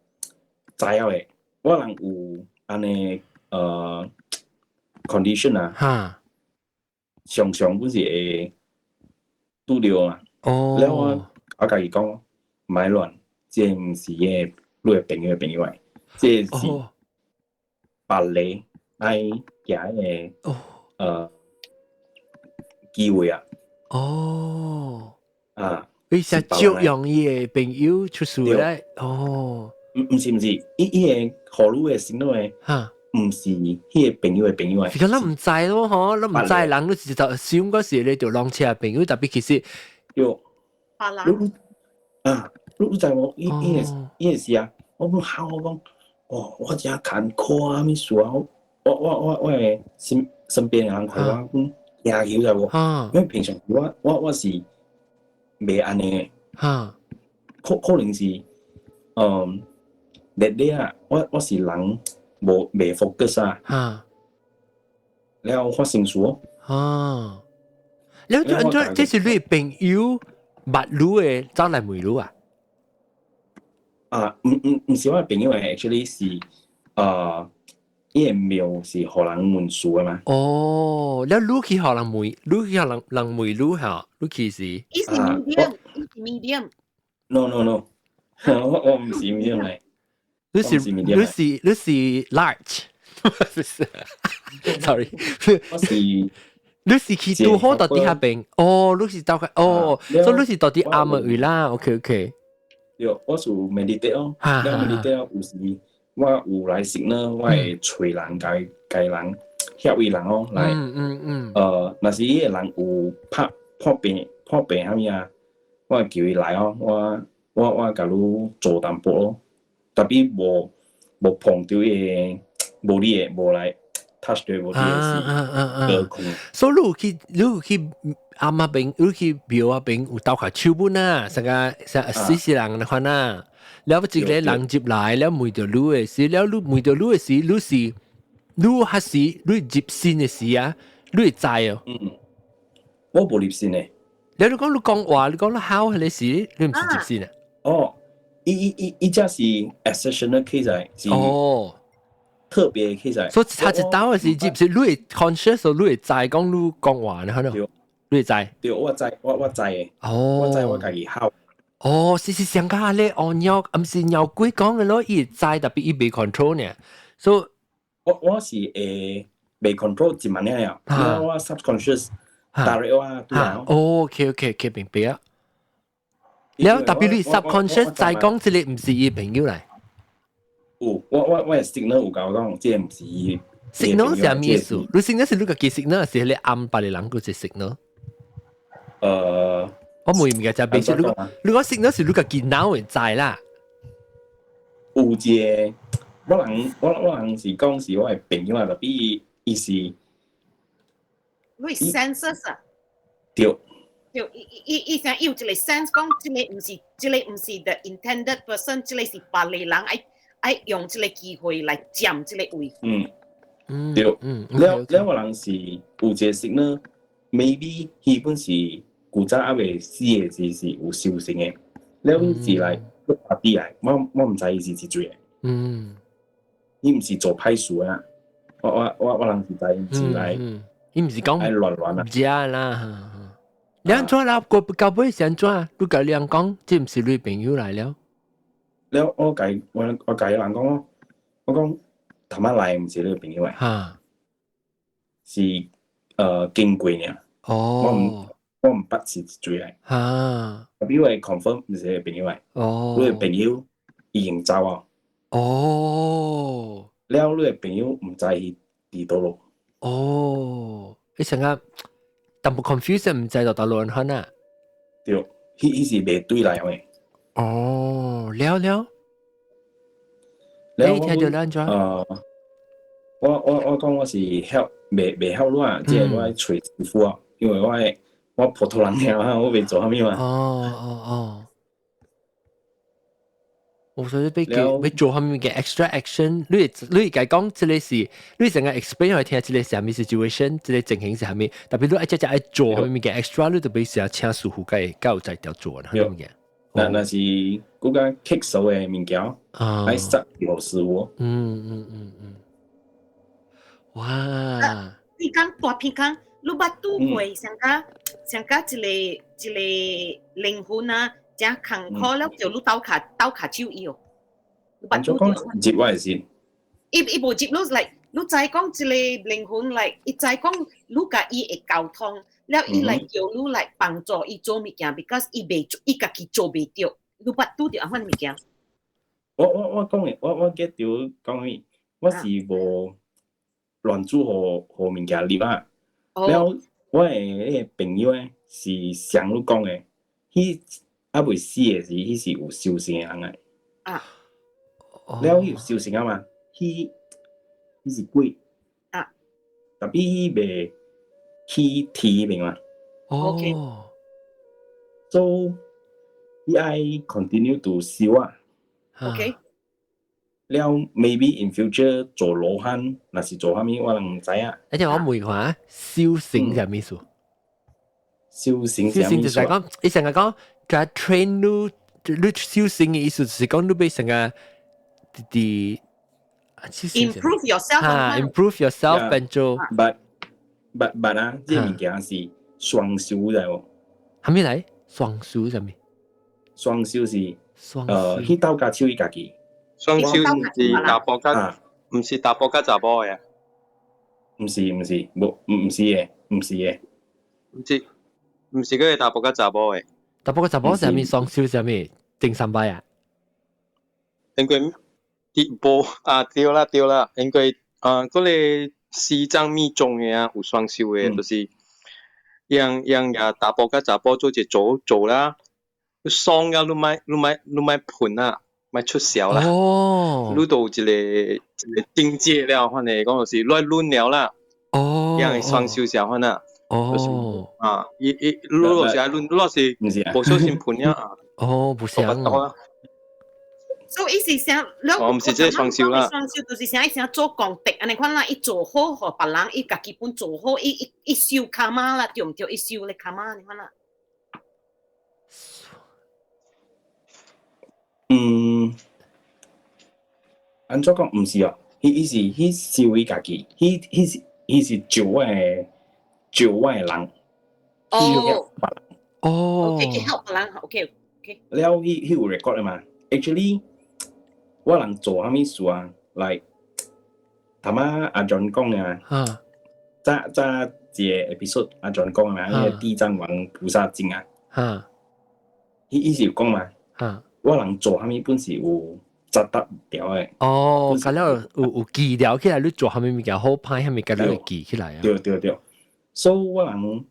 Speaker 2: 的，我人有按呢condition 啊，常常阮是會拄著啊，了我共伊講，莫亂，這毋是個你的朋友的朋友來。這是別個愛行的機會啊！
Speaker 1: 哦，
Speaker 2: 啊，
Speaker 1: 伊是照用伊的朋友出事咧？哦，
Speaker 2: 毋是，伊個予你的 signal 的，毋是彼個朋友的朋友的。
Speaker 1: 是講咱毋知咯，嗬，咱毋知人，你是就想嗰時你就攏車朋友，tapi 其實，
Speaker 2: 對，你啊，你知無？伊伊個是啊，我講好，我講。哦，我真艱苦啊，啥物事啊？我的身邊的人看我講驚球知無？因為平常我是袂按呢，可能是，日日啊，我是人無袂 focus 啊，了發生事哦。
Speaker 1: 啊，了這這是你朋友捌你的走來問你啊？
Speaker 2: 啊，毋是我的朋友的，actually 是，伊個廟是予人問事的嘛。
Speaker 1: 哦，了你去予人問，你去予人人問你嚇，你去是？
Speaker 7: 伊是 medium，伊是 medium。
Speaker 2: No no no，我毋是 medium 來。
Speaker 1: 你是 large，sorry，
Speaker 2: 我是
Speaker 1: 你是去拄好到佇遐邊，哦，你是到個哦，所以你是到佇暗的位啦，OK OK。
Speaker 2: 對，我是 meditate 哦，了 meditate 有時我有來時呢，我會揣人，共共人協位人哦來，若是彼個人有拍破病破病啥物啊，我會叫伊來哦，我共你做淡薄咯，tapi 無碰著伊個無你的無來 touch 著無你的是高空。
Speaker 1: 所以你有去阿媽邊，你去廟仔邊有鬥下手本啊，成個成死死人的款啊。了一個人入來，了問著你的時，了你問著你的時，你是你還是你入神的時啊？你會知哦。
Speaker 2: 嗯，我無入神的。
Speaker 1: 你講你講話，你講你考係你時，你唔是接線啊？
Speaker 2: 哦，伊伊伊伊這是 exceptional case 嚟，是
Speaker 1: 哦，
Speaker 2: 特別嘅 case 嚟。
Speaker 1: 所以他一刀嘅時，接是你會 conscious，你會知講你講話呢？可能你會知。
Speaker 2: 對，我知，我知嘅。
Speaker 1: 哦，
Speaker 2: 我知我家己考。
Speaker 1: 哦，是是上家咧，哦鳥，毋是鳥鬼講嘅咯，伊會知，特別伊未 control 呢。所以
Speaker 2: 我是會未 control 一萬了，我 subconscious direct 我對啊。
Speaker 1: 哦，OK OK OK，明白啊。了特別你 subconscious 知講這個毋是伊朋友嚟。
Speaker 2: 有，我 signal 有共我講，這個毋是伊。
Speaker 1: signal 是啥物意思？你 signal 是你家己 signal，是你暗別個人個是 signal？我唔明嘅就係，如果如果 signal 是你家己腦會知啦。
Speaker 2: 有一個，我人是講是我的朋友啊，特別伊是。
Speaker 7: 你 senses 啊？
Speaker 2: 對。
Speaker 7: 對，伊伊伊想有一個 sense 講，這個毋是 the intended person，這個是別個人愛愛用這個機會來佔這個位。
Speaker 2: 嗯，對，了了我人是有一個 signal，maybe 彼本是古早猶未死的時是有修行的，了伊是來發啲來，我毋知伊是一罪的。伊毋是做歹事啊，我人是知伊是來，
Speaker 1: 伊毋是講
Speaker 2: 愛亂亂啊，
Speaker 1: 食啦。你按怎啦？過到尾是按怎？你共你人講，這毋是你朋友來了。
Speaker 2: 了我共伊人講咯，我講頭仔來毋是你朋友來，是經過爾。我毋捌是一罪來。特別我 confirm 毋是你朋友來。你的朋友已經走啊。了你的朋友毋知伊佇佗落。
Speaker 1: 哦，你成日淡薄 confuse 毋知道佗落安啊？
Speaker 2: 對，彼是袂對來的。
Speaker 1: 哦，了了。你聽著按怎？
Speaker 2: 我講我是曉袂曉你啊，這個我愛揣師傅啊，因為我普通人爾啊，我袂做啥物嘛。
Speaker 1: 哦哦哦。我所以欲叫欲做啥物嘅 extra action，你會共講這個是，你成個 explain 予聽這個是啥物 situation，這個情形是啥物，特別你愛只只愛做啥物嘅 extra，你就欲成請師傅共教在條做啦，啥物嘅。
Speaker 2: 那是嗰個棘手的物件，愛塞予師傅。
Speaker 1: 哇！
Speaker 7: 你講大片講，你捌拄過上甲上甲一個一個靈魂啊，誠艱苦了，叫你鬥跤鬥跤手伊哦。你捌拄
Speaker 2: 著？入我的先。
Speaker 7: 伊無入你來，你知講這個靈魂來，伊知講你共伊會溝通，了伊來叫你來幫助伊做物件，because 伊袂伊家己做袂著，你捌拄著按款物件？
Speaker 2: 我講的，我 get 著講咩？我是無亂煮予予物件入啊。了，我的彼個朋友咧是像你講的，彼猶未死的時，彼是有修行的人來。了，伊有修行啊嘛，彼是鬼。特別彼袂去天明嘛。So 伊愛 continue to 修啊。 了，maybe in future 做羅漢，若是做啥物，我人毋知影。
Speaker 1: 而且我問下，修行是啥物意思？
Speaker 2: 修行
Speaker 1: 修行就是講，伊成日講，佢 train 你，你修行的意思就是講你欲成個佇
Speaker 7: improve yourself
Speaker 1: 啊，improve yourself 變做。
Speaker 2: But 啊，這個物件是雙修來無？
Speaker 1: 啥物來？雙修啥物？
Speaker 2: 雙修是
Speaker 1: 雙
Speaker 2: 去鬥跤手伊家己。
Speaker 12: 雙修毋是查埔佮，毋是查埔佮查某的。
Speaker 2: 毋是毋是，無毋是的，毋是的。
Speaker 12: 毋是嗰個查埔佮查某的。
Speaker 1: 查埔佮查某啥物？雙修啥物？頂三擺啊？
Speaker 12: 因為佇無啊對啦對啦，因為啊嗰個西藏密宗的啊有雙修的，就是讓讓也查埔佮查某做一個組組啦，你爽了你莫噴啊，莫出潲啦。你都有一個一個境界了，反正講就是亂輪了啦。讓雙修啥款啊。啊，伊伊你若是愛輪，你若是無小心噴了啊。
Speaker 1: 哦，不像。
Speaker 7: 所以伊是想，
Speaker 12: 哦，毋是這個雙修啦。
Speaker 7: 雙修就是想伊想做功德，按呢款啦，伊做好予別人，伊家己本做好，伊伊伊修 karma 啦，對毋對？伊修咧 karma 按呢款啦。
Speaker 2: 嗯，按怎講毋是哦，伊是彼修伊家己，彼是救我的人。
Speaker 7: 哦。
Speaker 1: 哦。
Speaker 7: OK，help 人，OK。
Speaker 2: 了，彼有 record 的嘛？Actually，我人做啥物事啊？like 頭仔阿 John 講啊，早早一個 episode 阿 John 講啊，彼個地藏王菩薩經啊，伊是有講嘛？我人做啥物本是有扎得掉的。
Speaker 1: 哦，咁了有記了起來，你做啥物物件好歹，啥物件你會記起來啊？
Speaker 2: 對對對，所以我人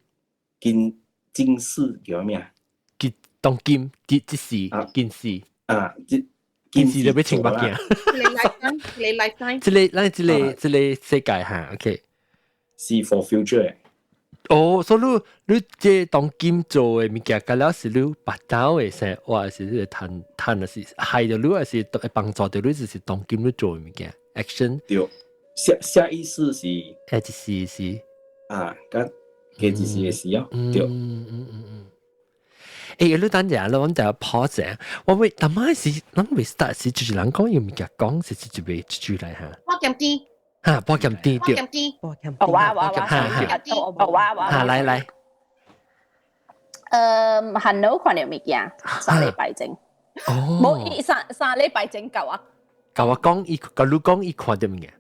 Speaker 2: 今今世叫咩啊？
Speaker 1: 今當今這這時今世
Speaker 2: 啊，這
Speaker 1: 今世就欲穿目鏡。
Speaker 7: 你 lifetime，你 lifetime。
Speaker 1: 這個咱這個這個世界哈，OK。
Speaker 2: 是 for future。
Speaker 1: 哦，所以你這當今做的物件，佮了是你腹肚的生活，是你趁趁的是害著你，還是會幫助著你，就是當今你做的物件 action。
Speaker 2: 對，下下一世是，
Speaker 1: 一世是
Speaker 2: 啊，佮過一世的事哦，對。
Speaker 1: 嗯嗯嗯嗯。欸，你等陣啦，我等下 pause 下。我會，但係是，咱未 start 時，就是人講有物件講，是一未一句來哈。
Speaker 7: 我鹹甜。
Speaker 1: 哈，半鹹甜對。
Speaker 7: 鹹甜。
Speaker 4: 哦，我我我，哦我我。
Speaker 1: 哈，來來。
Speaker 5: 很好看著物件，3禮拜前。
Speaker 1: 哦。
Speaker 5: 無，伊三禮拜前共我。
Speaker 1: 共我講，伊共你講，伊看著物件。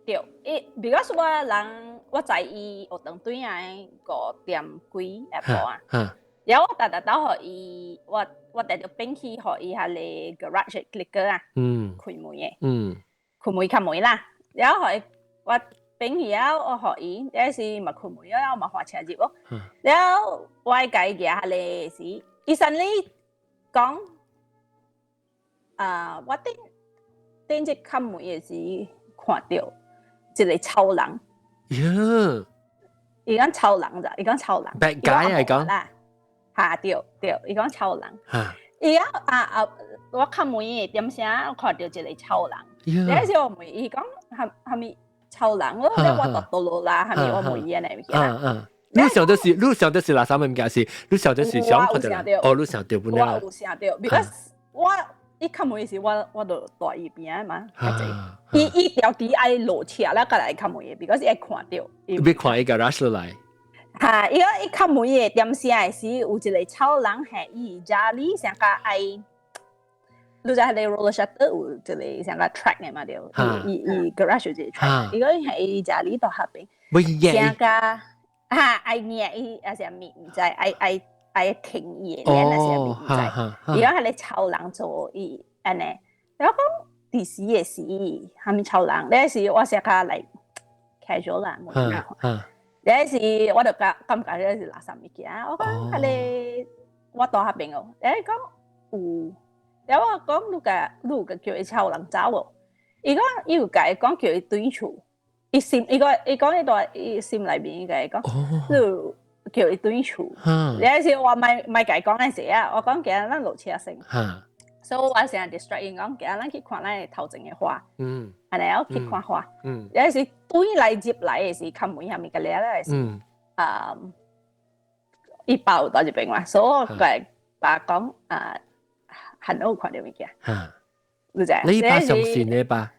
Speaker 5: 對，伊，because 我人我知伊學堂對來5點幾下晡啊。然後我逐逐兜予伊，我直直變去予伊彼个 garage clicker 啊，開門的，開門開門啦。然後予伊我變去啊，我予伊，那時嘛開門了，我嘛駛車入哦。然後我共伊舉彼个時，伊 suddenly 講，啊，我頂頂隻開門的時看著一個臭人。
Speaker 1: 喲！
Speaker 5: 伊講臭人咋？伊講臭人。
Speaker 1: Bad guy 來講。
Speaker 5: 啦。哈對對，伊講臭人。伊講啊啊，我開門的點聲看著一個臭人。那時我問伊講蝦米臭人，我我就倒落啦，蝦米我問伊按呢物件。
Speaker 1: 你想的是，你想的是哪啥物件是？你想的是想看著人？哦，你想著本
Speaker 5: 來。我有想著，because 我伊開門時我就蹛伊邊嘛。伊條底愛落車了，過來開門的，because 伊愛看著。
Speaker 1: 欲看伊個 rush 落來。
Speaker 5: 哈！伊講伊開門的點聲的時，有一個臭人係伊家裡上較愛，你知彼个 roller shutter 有一個像個 track 的嘛對？伊 garage 有一個 track，伊講係伊家裡佇彼邊，上較哈愛捏伊抑是啥物毋知，愛愛愛停伊的鏈抑是啥物毋知。伊講彼个臭人做伊按呢，然後講佇時的時，啥物臭人？那時我寫較 like casual 啦，無看。那時我就感覺這是垃圾物件，我講彼个我佇彼邊哦，伊講有，然後我講你共你有叫伊臭人走無？伊講伊有共伊講叫伊轉厝，伊心伊講伊講伊佇伊心內面伊共伊講，你有叫伊轉厝。那時我莫莫共伊講那時啊，我講今日咱落車先。所以我成日 distract 伊講，今日咱去看咱的頭前的花。按呢我去看花。有時對來入來的時，開門啥物個了的時，啊，伊爸有佇這邊嘛，所以我共爸講啊，很好看著物件。你知？
Speaker 1: 你爸相信你爸？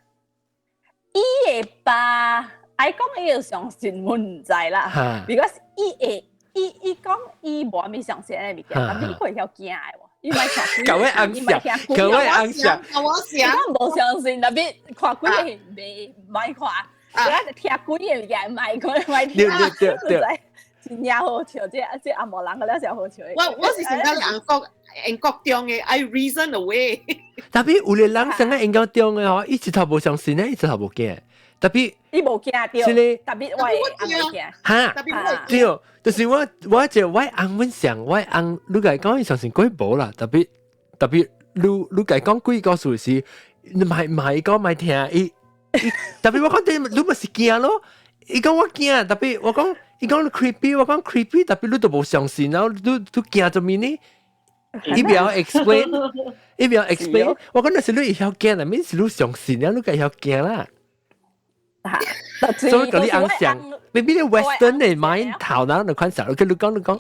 Speaker 5: 伊的爸，愛講伊有相信，我毋知啦。because 伊會，伊講伊無啥物相信的物件，但是伊會曉驚的喎。伊莫聽
Speaker 1: 各位翁想，各位翁想，
Speaker 7: 我想，
Speaker 5: 我無相信，特別看鬼的袂莫看，我聽鬼的物件莫看，莫聽。
Speaker 1: 對對對對。
Speaker 5: 真正好笑，這這紅毛人個了誠好笑。
Speaker 7: 我是想講英國中的，I reason away。
Speaker 1: 特別有的人生喺英國中的吼，伊一頭無相信咧，伊一頭無驚。特別
Speaker 5: 伊無驚著，特別我會驚。
Speaker 1: 哈，對，就是我就我翁阮想，我翁你共伊講伊相信鬼無啦，特別特別你共伊講鬼故事時，你莫莫講莫聽，伊伊特別我講你你咪是驚咯，伊講我驚，特別我講伊講你 creepy，我講 creepy，特別你都無相信，然後你你驚做物呢？伊袂曉 explain，伊袂曉 explain，我講那是你會曉驚啦，免是你相信啊，你共會曉驚啦。
Speaker 5: 嚇，
Speaker 1: 所以嗰啲硬想，maybe 你 Western 嘅 mind 頭腦就看實，佢你講你講，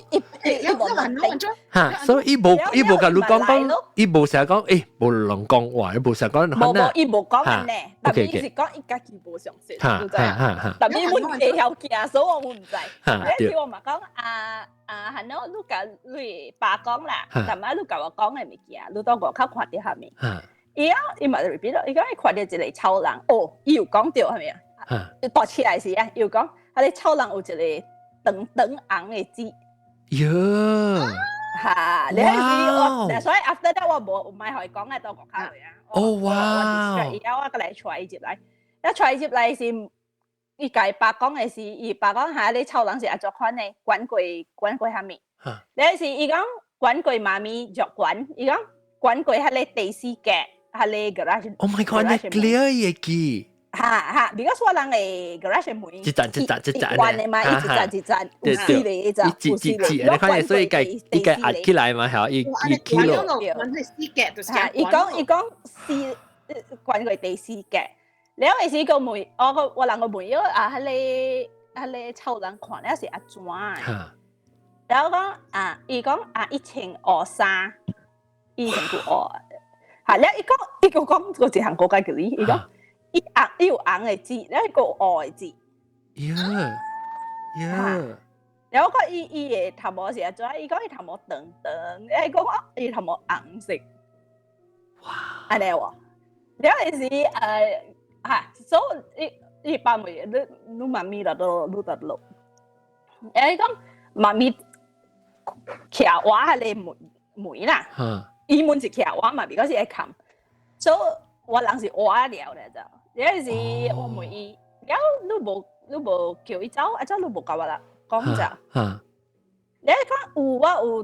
Speaker 1: 嚇，所以伊無伊無共你講講，伊無成日講，誒，無人講話，伊無成日講，
Speaker 5: 無無，伊無講呢，但係伊是講伊家己無相信，你知影？但係阮會曉驚，所以我毋知。嗰時我嘛講啊啊，係喏，你共你爸講啦，但係你共我講的物件，你到外口看著啥物？伊啊，伊嘛 repeat 咯，伊講伊看著一個臭人，哦，伊有講著係咪啊？大起來時啊，伊有講，彼个臭人有一個長長紅的舌。
Speaker 1: 喲！
Speaker 5: 嚇！你係是我，所以 after that 我無唔係予伊講啊，到外口去啊。
Speaker 1: 哦哇！
Speaker 5: 伊後我閣來帶伊入來，一帶伊入來是，伊共伊爸講的是，伊爸講嚇，你臭人是按怎款的？管過管過啥物？你是伊講管過媽咪著管，伊講管過彼個第四格，彼個 garage。
Speaker 1: Oh my god！你 clear 會記。
Speaker 5: 嚇嚇，because 我人的 garage 門
Speaker 1: 一層一層一層
Speaker 5: 關的嘛，一層一層，有四個一層，
Speaker 1: 一一一，你看所以共伊共壓起來嘛，嚇，伊伊起咯。
Speaker 5: 伊講伊講四關過第四格，了後時個問，我個我人個問，啊，彼个彼个臭人看了是按怎？然後講啊，伊講啊，伊穿烏衫，伊穿褲烏，嚇，了伊講伊個講個一項國家叫你，伊講。伊紅，伊有紅的舌，了伊閣有烏的舌。
Speaker 1: 呀呀！
Speaker 5: 然後講伊伊的頭毛是按怎？伊講伊頭毛長長，伊講伊頭毛紅色。
Speaker 1: 哇！
Speaker 5: 按呢喎，了是嚇，所以伊伊爸問你你媽咪佇佗你佇佗？伊講媽咪徛我彼个門門啦，伊門是徛我嘛，because 會冚，所以我人是活了咧就。有陣時我問伊，了你無你無叫伊走，啊怎你無共我啦講者？你講有我有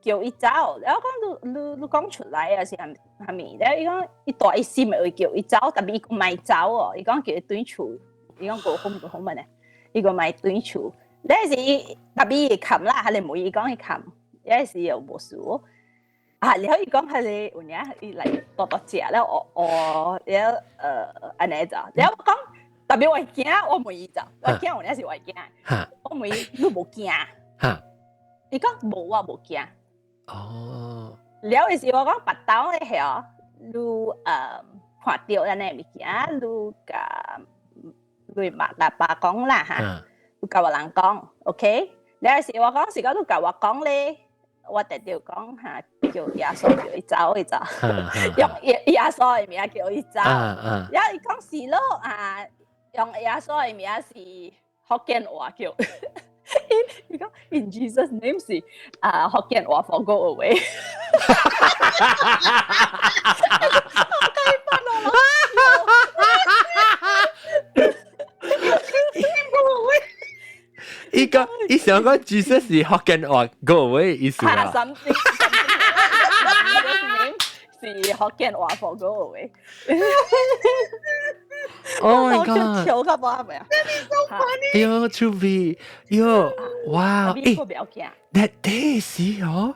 Speaker 5: 叫伊走，了講你你你講出來啊是啥物？了伊講伊大伊心會叫伊走，但是伊講莫走哦，伊講叫伊轉厝，伊講 go home go home 呢，伊講莫轉厝。了時但是伊會冚啦，彼个門伊講伊冚，有時又無事。啊，了伊講彼个有影，伊來大大隻了，哦哦，了按呢就，了我講，特別我驚，我問伊就，我驚有影是我驚，我問伊你無驚？伊講無，我無驚。
Speaker 1: 哦。
Speaker 5: 了時我講腹兜的遐，你看著按呢物件，你共你媽共爸講啦哈，你共別人講，OK？了時我講是講你共我講咧。我直直講嚇，叫耶穌叫伊走伊走，用耶耶穌的名叫伊走。然後伊講是咯啊，用耶穌的名是福建話叫，伊講 In Jesus name 是啊福建話 for go away。好開心哦！
Speaker 1: 伊講伊想講 Jesus 是福建話 go away 意思啊。
Speaker 5: something 是福建話 for go away。
Speaker 1: Oh my god！
Speaker 5: 跳較無咪啊
Speaker 8: ？That is so funny。
Speaker 1: 哎喲，趣味，喲，哇，
Speaker 5: 誒，that
Speaker 1: day 是哦。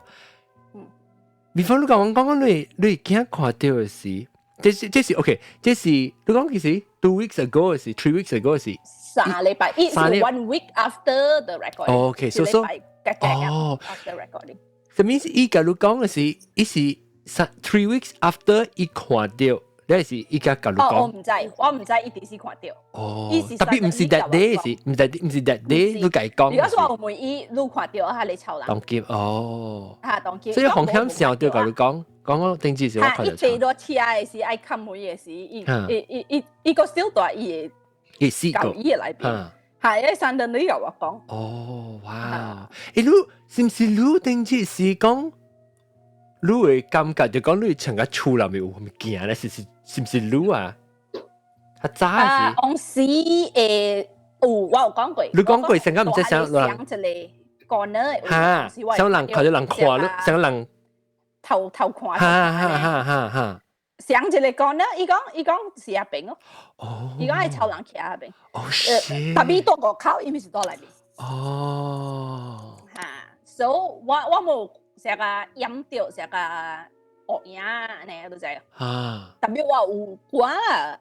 Speaker 1: 比方你講我講講你你驚看著的時，這是這是 OK，這是你講幾時？2 weeks ago 是 3 weeks ago 是。
Speaker 5: 三禮拜，一是 one week after the recording。
Speaker 1: OK，so so
Speaker 5: 哦，after recording。
Speaker 1: 什麼意思？伊共你講的是，伊是三 3 weeks after 伊看著，你是伊共共你講。
Speaker 5: 哦，我毋知，我毋知伊幾時看著。
Speaker 1: 哦，特別毋是 that day 是，毋是毋是 that day 你共伊講。
Speaker 5: 如果說我問伊，你看著彼个臭人。
Speaker 1: 當劫哦。
Speaker 5: 嚇，當劫。
Speaker 1: 所以風險上就共你講，講我頂次是我看著。
Speaker 5: 伊坐落車的時，愛冚門的時，伊伊伊伊伊個小大伊會。
Speaker 1: 伊試過。
Speaker 5: 伊的內邊。係，伊三頓你共我講。
Speaker 1: 哦，哇！欸，你是毋是你頂次是講，你會感覺就講你成個厝內面有物件咧？是是是毋是你啊？較早是。
Speaker 5: 往時會有，我有講過。
Speaker 1: 你講過，成個毋知啥人。
Speaker 5: 一個 corner
Speaker 1: 哈，啥人看著人看你，啥人
Speaker 5: 偷偷看。
Speaker 1: 哈哈哈哈哈。
Speaker 5: 上一個 corner，伊講伊講是遐邊哦。
Speaker 1: 哦。
Speaker 5: 伊講係臭人徛遐邊。
Speaker 1: 哦，是。
Speaker 5: 特別佇外口，伊毋是佇內面。
Speaker 1: 哦。
Speaker 5: 哈，所以我我無啥個掩著，啥個烏影按呢，你知。
Speaker 1: 啊。
Speaker 5: 特別我有看啦，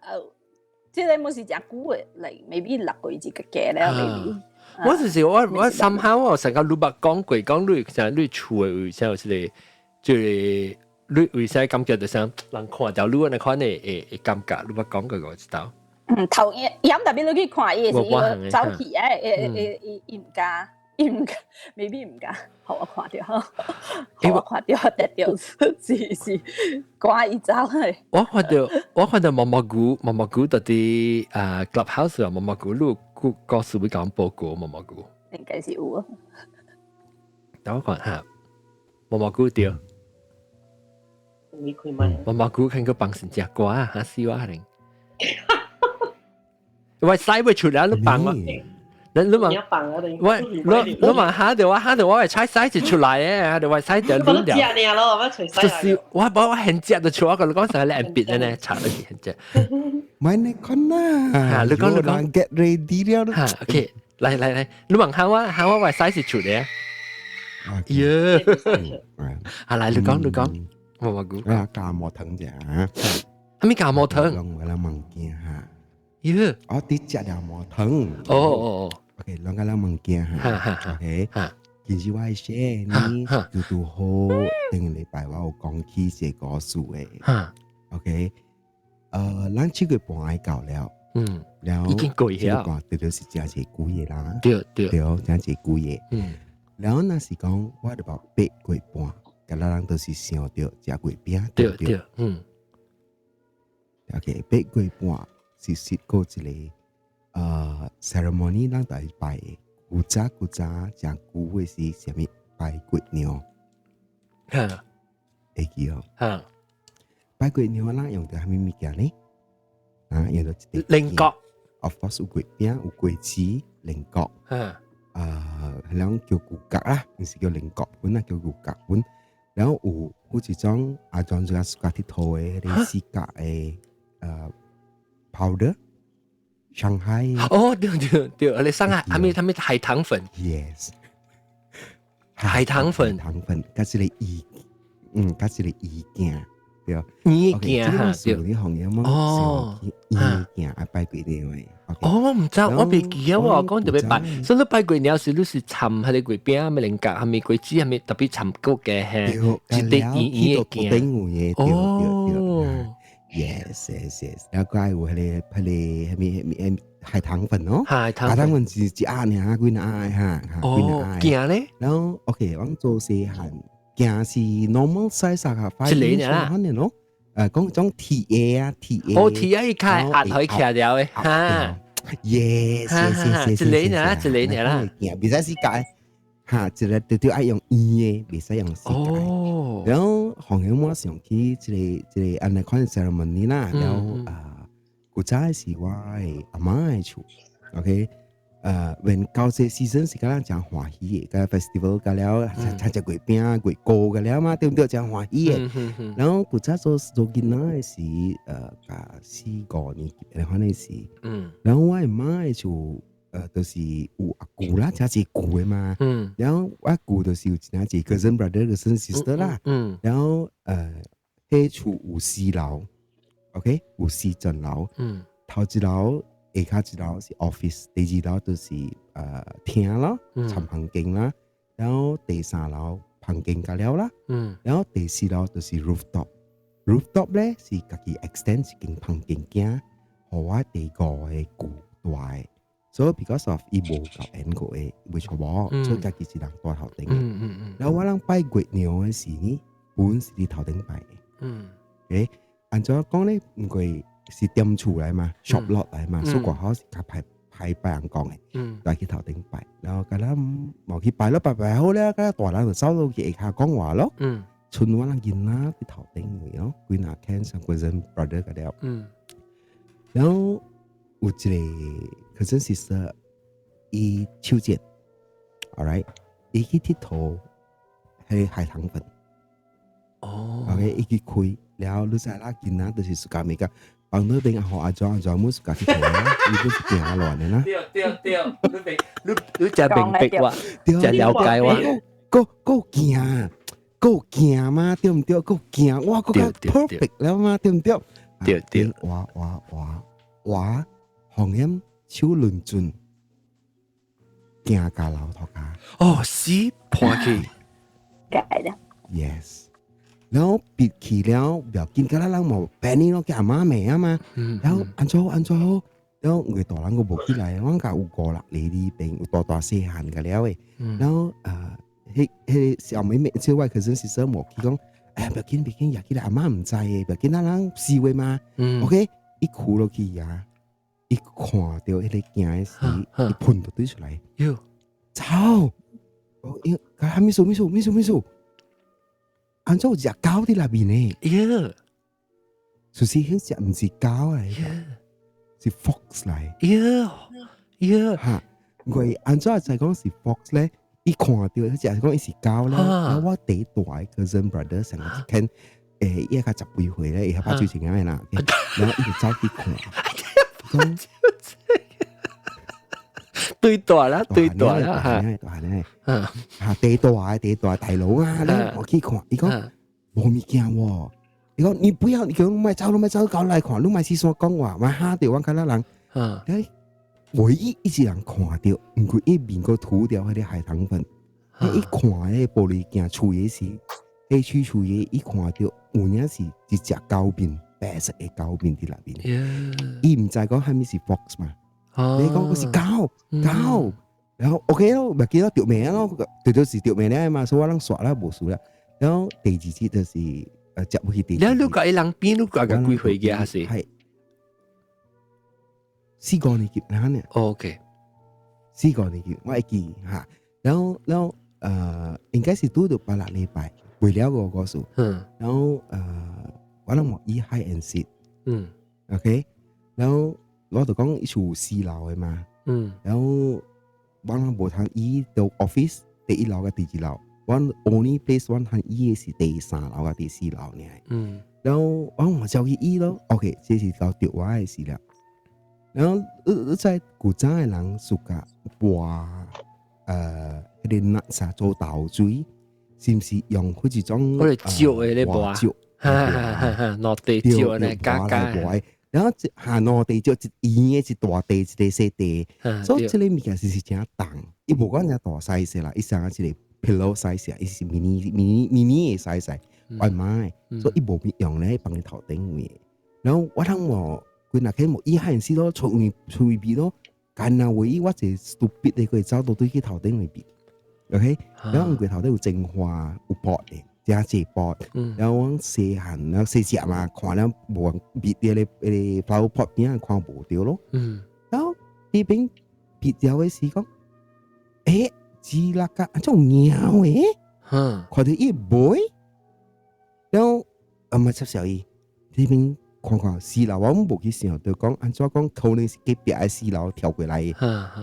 Speaker 5: 這個冇是真久嘅，like maybe 6個月一個嘅咧，maybe。
Speaker 1: 我就是我 somehow 我成個你捌講過講你像你厝的位，像是個就是你為啥感覺就像人看到你那款的會感覺，你捌講過我知道。
Speaker 5: 嗯，頭飲特別你去看伊是伊走去誒，會會伊毋敢，伊毋敢，maybe 毋敢，予我看著，予我看著，得著是趕伊走去。
Speaker 1: 我看著毛毛菇，毛毛菇到佇啊 Clubhouse 啊，毛毛菇你故故事會講報告毛毛菇。
Speaker 5: 應該是有啊。
Speaker 1: 等我看下，毛毛菇對。
Speaker 4: 你開咪？
Speaker 1: 毛毛菇看個幫神食瓜啊，嚇死我可能。喂，使會出來你幫我，你問，喂，你問下就我下就我會踩洗就出來嘅，下就我洗就亂掉。就是我把我很食就出，我跟你講成日你別的呢，查得很食。
Speaker 13: 咪你講啦，
Speaker 1: 你講你講
Speaker 13: ，get ready 了。
Speaker 1: 嚇，OK，來來來，你問下我下我會洗是出嚟。耶，啊來，你講你講，我估。
Speaker 13: 啊，加毛糖啫。
Speaker 1: 係咪加毛糖？
Speaker 13: 我來物件嚇。
Speaker 1: 耶！
Speaker 13: 我佇食了毛糖。
Speaker 1: 哦哦哦。
Speaker 13: OK，兩個人物件嚇。OK。其實我係寫呢，拄拄好頂個禮拜我有講起這個故事的。OK。咱7月半愛到了。然後
Speaker 1: 已經過去了。
Speaker 13: 對對是真濟久的啦。
Speaker 1: 對對。
Speaker 13: 對，真濟久的。然後若是講，我著8月半，敢若人都是想著食月餅。
Speaker 1: 對對。嗯。
Speaker 13: OK，8月半。是設過一個ceremony，咱就愛拜的。古早古早誠舊的是啥物拜月娘？會記哦。拜月娘，咱用著啥物物件呢？啊，用著一個
Speaker 1: 菱角。
Speaker 13: Of course 有月餅，有果子，菱角。然後叫牛角啦，毋是叫菱角粉啊，叫牛角粉。然後有一種阿裝做阿自家佚佗的，彼個四角的powder，上海。
Speaker 1: 哦，對對對，你上海，他們海糖粉。
Speaker 13: Yes，
Speaker 1: 海糖粉。
Speaker 13: 糖粉，佮一個魚，佮一個魚鏡，對。
Speaker 1: 魚鏡哈，對。
Speaker 13: 你行業麼？哦，魚鏡啊，拜月娘的。
Speaker 1: 哦，毋知，我袂記啊，我講特別拜，所以你拜月娘時，你是摻彼個月餅，咩菱角，蝦米果子，蝦米特別摻過嘅嘿，一啲圓圓的鏡。哦。
Speaker 13: Yes, yes, yes。然後閣有彼個彼個海糖粉哦，
Speaker 1: 海
Speaker 13: 糖粉是一盒爾，幾若盒哈，幾若盒。
Speaker 1: 鏡咧？
Speaker 13: 然後 OK，阮做細漢鏡是 normal size 啊，
Speaker 1: 一個爾
Speaker 13: 啦。咯。講種鐵的啊，鐵的。
Speaker 1: 哦，鐵的伊較壓可以徛了的，哈。
Speaker 13: Yes, yes, yes,
Speaker 1: 一個爾啦，一個爾啦。
Speaker 13: 鏡袂使四角的，哈，一個對對愛用圓的，袂使用四角。
Speaker 1: 哦。
Speaker 13: 然後紅曉我上去這個按呢款 ceremony 啦，然後啊，古早是我的阿嬤的厝，OK，when 到這 season 是敢咱誠歡喜的，個 festival 到了，參食月餅、月糕個了嘛，對毋對？誠歡喜的。然後古早做做囡仔的時，甲四五年級的款的時，然後我的媽的厝。就是有阿舅啦，誠濟舅的嘛。然後我舅就是有真濟 cousin brother、cousin sister 啦。然後彼厝有四樓，OK，有四層樓。頭一樓、下跤一樓是 office，第二樓就是廳咯，參房間啦。然後第三樓房間甲了啦。然後第四樓就是 rooftop。rooftop 咧是家己 extend 一間房間間，予我第五個舅蹛的。所以 because of 伊無夠緣過的，袂錯無，所以家己一人蹛頭頂。然後我人拜月娘的時呢，本是佇頭頂拜的。按怎講咧？毋過是踮厝來嘛，shop lot 來嘛，所以外口是較歹歹拜人講的。來去頭頂拜，然後佮咱無去拜咯，拜拜好了，佮大人就走落去下跤講話咯。賰我人囡仔佇頭頂位咯，幾若 can 上 cousin brother 個了。然後有一個 cousin sister，伊手賤，alright，伊去𨑨迌彼個海糖粉。OK，伊去開，然後你知啦，囡仔就是 suka 物件，幫那邊阿學阿怎阿怎，冇 suka 𨑨迌啦，伊本是驚亂的啦。
Speaker 1: 對對對，你明你你真明白我，真了解我。
Speaker 13: 閣閣驚，閣驚嘛，對毋對？閣驚，哇，閣較 perfect 了嘛，對毋對？
Speaker 1: 對對。
Speaker 13: 哇哇哇！我紅險手輪轉行到樓頭家。
Speaker 1: 哦，死破去。
Speaker 5: 解啦。
Speaker 13: Yes。然後別去了，不要緊，佮咱人無 panic 咯，叫阿媽罵啊嘛。然後按怎好按怎好，然後我大人個無起來，我講有五六個呢邊有大大細漢個了的。然後啊，彼彼個小妹妹，即我 cousin sister 無去講，哎呀，不要緊，不要緊，也起來阿媽毋知的，不要緊，咱人死話嘛。OK，伊跍落去啊，伊看著彼个鏡的時，伊噴就對出來。
Speaker 1: 喲，
Speaker 13: 走！哦，伊講咩事咩事咩事咩事？按怎有隻狗佇內面呢？
Speaker 1: 喲，
Speaker 13: 就是彼隻毋是狗來，是 fox 來。
Speaker 1: 喲，喲，
Speaker 13: 哈！我按怎就講是 fox 咧？伊看著彼隻講伊是狗咧，然後我第大 cousin brother 成日聽，伊較十幾歲咧，伊較拍水情的啦，然後伊就走去看，講
Speaker 1: 對大啦，對大啦，
Speaker 13: 嚇，大咧，嚇，第大第大大佬啊，咧我去看，伊講無物件喎，伊講你不要，你講莫走，你莫走，搞來看，你莫四散講話，莫嚇著阮較咱人，誒，唯一一個人看著，毋過伊面閣塗掉彼个海棠粉，伊看彼個玻璃鏡厝的時，彼喙厝的，伊看著有影是一隻狗面，白色的狗面佇內面，伊毋知講啥物是 fox 嘛。你講我是狗狗，然後 OK 咯，咪記得著命咯，對就是著命了嘛，所以我攏煞啦無事啦。然後第二次就是接去第
Speaker 1: 二。你你甲伊人變，你甲幾歲嘅還是？
Speaker 13: 係四個年級啦呢。
Speaker 1: OK，
Speaker 13: 四個年級我會記嚇。然後應該是拄著八六禮拜，為了五個數。然後我攏無以 hide and seek。OK，然後。我就講伊厝四樓的嘛，然後我攏無通伊到 office 第一樓佮第二樓，我 only place 我通伊的是第三樓佮第四樓爾。然後我嘛走去伊咯，OK，這是到著我的事了。然後你知古早的人暑假磨彼个 nuts 啊做豆水，是毋是用彼一種？
Speaker 1: 彼个石的咧磨，
Speaker 13: 石，
Speaker 1: 哈哈哈哈，落地石咧加加。
Speaker 13: 然後下落地石一圓的一大塊一個細塊，所以這個物件是是誠重，伊無講誠大 size 啦，伊像一個 pillow size 啊，伊是 mini mini mini 的 size，我媽的，所以伊無必用咧放佇頭頂位。然後我通無規若去無伊漢時咯，出位出位咯，干那唯一我一個 stupid 的，會走到對去頭頂位邊，OK，然後佢頭頂有種花有pot的。真濟 pot，然後我細漢，然後細隻嘛，看了無別佇咧彼個 flower pot 邊仔看無著咯。然後呢邊別掉的時講，欸，只那個按怎貓的，看著伊尾，然後阿媽插小伊，呢邊看看四樓，我無去想，就講按怎講，可能是隔壁的四樓跳過來的。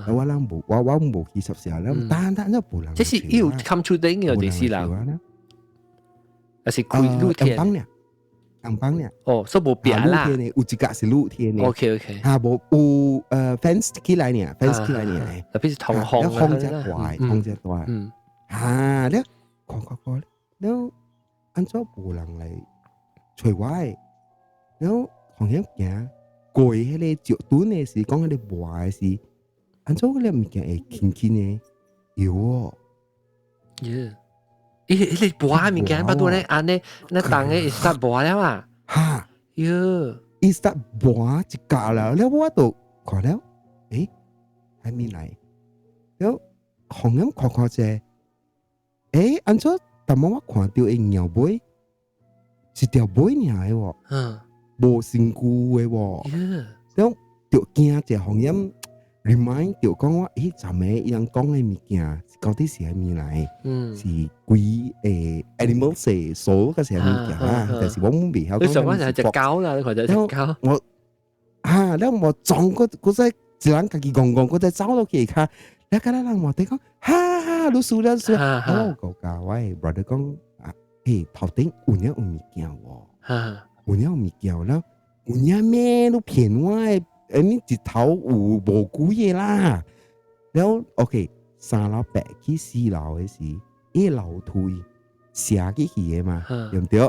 Speaker 13: 我人無，我無去插小，然後單單就無人。
Speaker 1: 這是伊有冚出頂嘅第四樓。還是開露天？
Speaker 13: 房呢？房呢？
Speaker 1: 哦，所以無壁啦。
Speaker 13: 露天的，有一格是露天的。
Speaker 1: OK。
Speaker 13: 哈，無有fence 起來呢，fence 起來呢。
Speaker 1: 特別是通風。
Speaker 13: 風才大，風才大。哈，了看看看，了按怎無人來揣我的？了風險行過彼個石墩的時，講彼個磨的時，按怎彼個物件會輕輕的搖哦？
Speaker 1: 耶！伊彼個磨物件，巴肚咧按呢，那當個會 start 磨了啊！
Speaker 13: 哈，
Speaker 1: 喲，
Speaker 13: 伊 start 磨一格了，了我就看了，欸，還沒來，了紅咁看看者，欸，按怎淡薄我看著伊鳥尾，是條尾爾的喎，無身軀的喎，了就驚者紅咁。remind 著講我，咦，昨暝伊人講的物件，到底是啥物來？是鬼誒 animal 是數個是啥物件啊？但是我袂曉講。
Speaker 1: 你上嗰陣係隻狗啦，你看隻狗。
Speaker 13: 我啊，了我撞個個再一人家己戇戇，個再走落去下，了個人話佇講，哈哈，你輸了輸了。我教我的 brother 講啊，欸，頭頂有影有物件喎，有影有物件了，有影咩？你騙我的？欸，你一頭有無鬼的啦。然後 OK，三樓爬去四樓的時，伊樓梯斜起去的嘛，對毋對？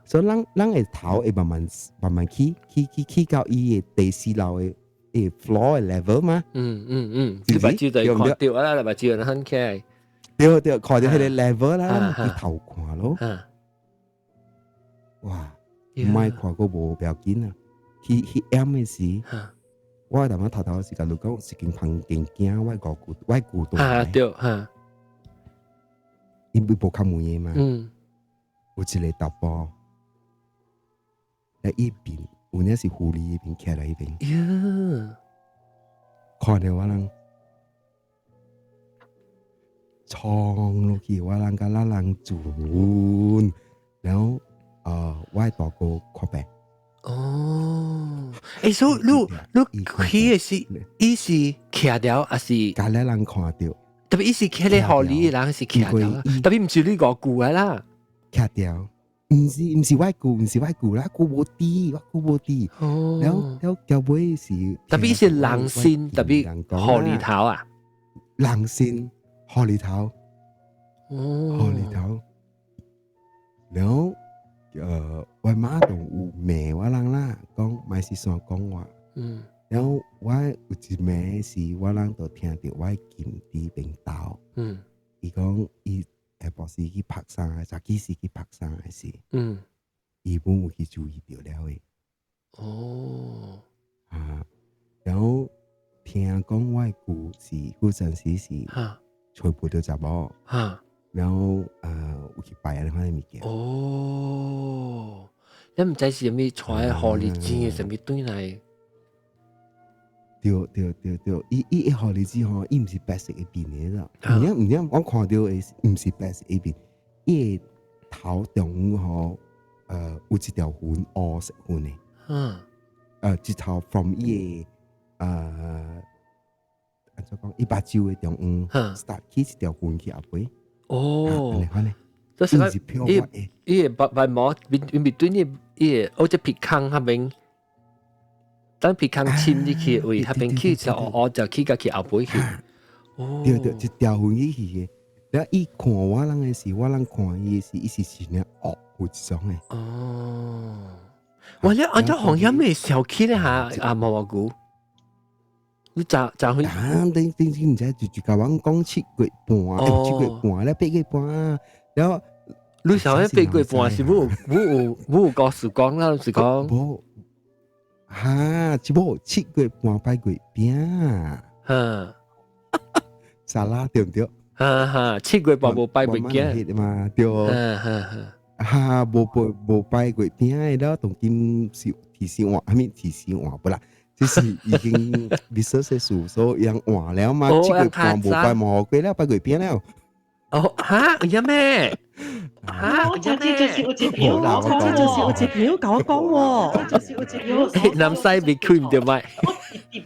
Speaker 13: 所以咱咱的頭會慢慢慢慢去去去去到伊的第四樓的伊 floor level 嘛。
Speaker 1: 嗯嗯嗯，你目睭就看到啦，目睭就很起。
Speaker 13: 對對，看到彼个 level 啦，去頭看咯。哇！毋愛看過無不要緊啊，去去暗的時，我逐擺頭頭時間就講一間房間驚，我五舊我舊倒
Speaker 1: 來。對哈。
Speaker 13: 因為無開門的嘛。有一個查埔，喺伊邊，有影是狐狸彼邊徛佇彼邊。
Speaker 1: 呀！
Speaker 13: 看著我人衝落去，我人共咱人轉，然後我大哥看病。
Speaker 1: 哦，欸，所以你你去的是，伊是徛著，抑是？
Speaker 13: 共咱人看著。
Speaker 1: 特別伊是徛咧予你的人是徛著，特別毋是你五舅的啦。
Speaker 13: 徛著，毋是毋是我舅，毋是我舅啦，舅無佇，我舅無佇。
Speaker 1: 哦。
Speaker 13: 了了，後尾是。
Speaker 1: 特別是人身，特別狐狸頭啊。
Speaker 13: 人身狐狸頭。
Speaker 1: 哦。
Speaker 13: 狐狸頭。了，我媽就有罵我人啦，講莫時煞講話。了我有一暝是我人就聽著我琴佇邊鬥。伊講伊下晡時去曝衫，早起時去曝衫的時。伊本有去注意著了的。
Speaker 1: 哦。
Speaker 13: 啊，然後聽講我舅是嗰陣時是揣無著查某。然後有去拜按呢款的物件。
Speaker 1: 哦，你毋知是啥物帶狐狸精的啥物轉來？
Speaker 13: 對對對對，伊伊狐狸精吼，伊毋是白色的面的啦。毋影毋影，我看著的毋是白色的面，伊的頭中央吼，有一條痕烏色痕的。一頭 from 伊的按怎講？伊目睭的中央 start 起一條痕去後尾。
Speaker 1: 哦，
Speaker 13: 這
Speaker 1: 是伊伊個白白毛面面對伊伊個，哦，這鼻孔彼邊，當鼻孔深入去位，彼邊去就哦就去甲去後背去。哦，
Speaker 13: 對對，一條痕去去的。了，伊看我人的時，我人看伊的時，伊是真正惡有一種的。
Speaker 1: 哦，哇！你按怎紅險會小氣咧哈？啊，毛毛菇。你咋咋會？
Speaker 13: 啊，頂頂先毋知就就共阮講7月半，7月半咧8月半，然後
Speaker 1: 你想咧八月半是無無有無有故事講啦，是講
Speaker 13: 無哈，這無7月半拜月餅，
Speaker 1: 哈，
Speaker 13: 沙拉對毋對？
Speaker 1: 哈哈，7月半無拜月餅
Speaker 13: 嘛，對，
Speaker 1: 哈哈
Speaker 13: 哈，無拜無拜月餅的了，當今是提示換，啥物提示換不啦？這是已經歷史的事，所以人換了嘛，7月半無拜無過了，拜月餅了。
Speaker 1: 哦，哈，有咩？哈，
Speaker 4: 我這就是有一朋友，我就是有一朋友共我講喎，就是有一朋友。
Speaker 1: 南西未開毋著麥。
Speaker 4: 我特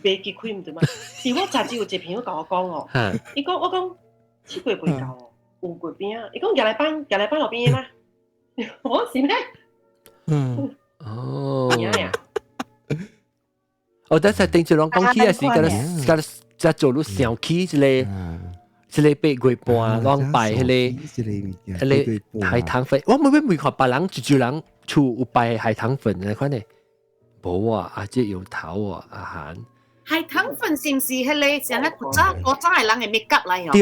Speaker 4: 別記開毋著麥，是我昨日有一朋友共我講哦，伊講我講7月未到哦，有月餅，伊講舉來放，舉來放路邊的嗎？我是咩？
Speaker 13: 嗯。
Speaker 1: 哦。哦，等下頂住攏講起的時，佮佮才做你想起一個一個八月半攏拜彼个彼个海棠粉。我每每看別人一少人厝有拜海棠粉的款的，無啊，啊這油頭啊，阿韓。
Speaker 7: 海棠粉是毋是彼个像個古早古早的人的 make up 來
Speaker 1: 哦？對，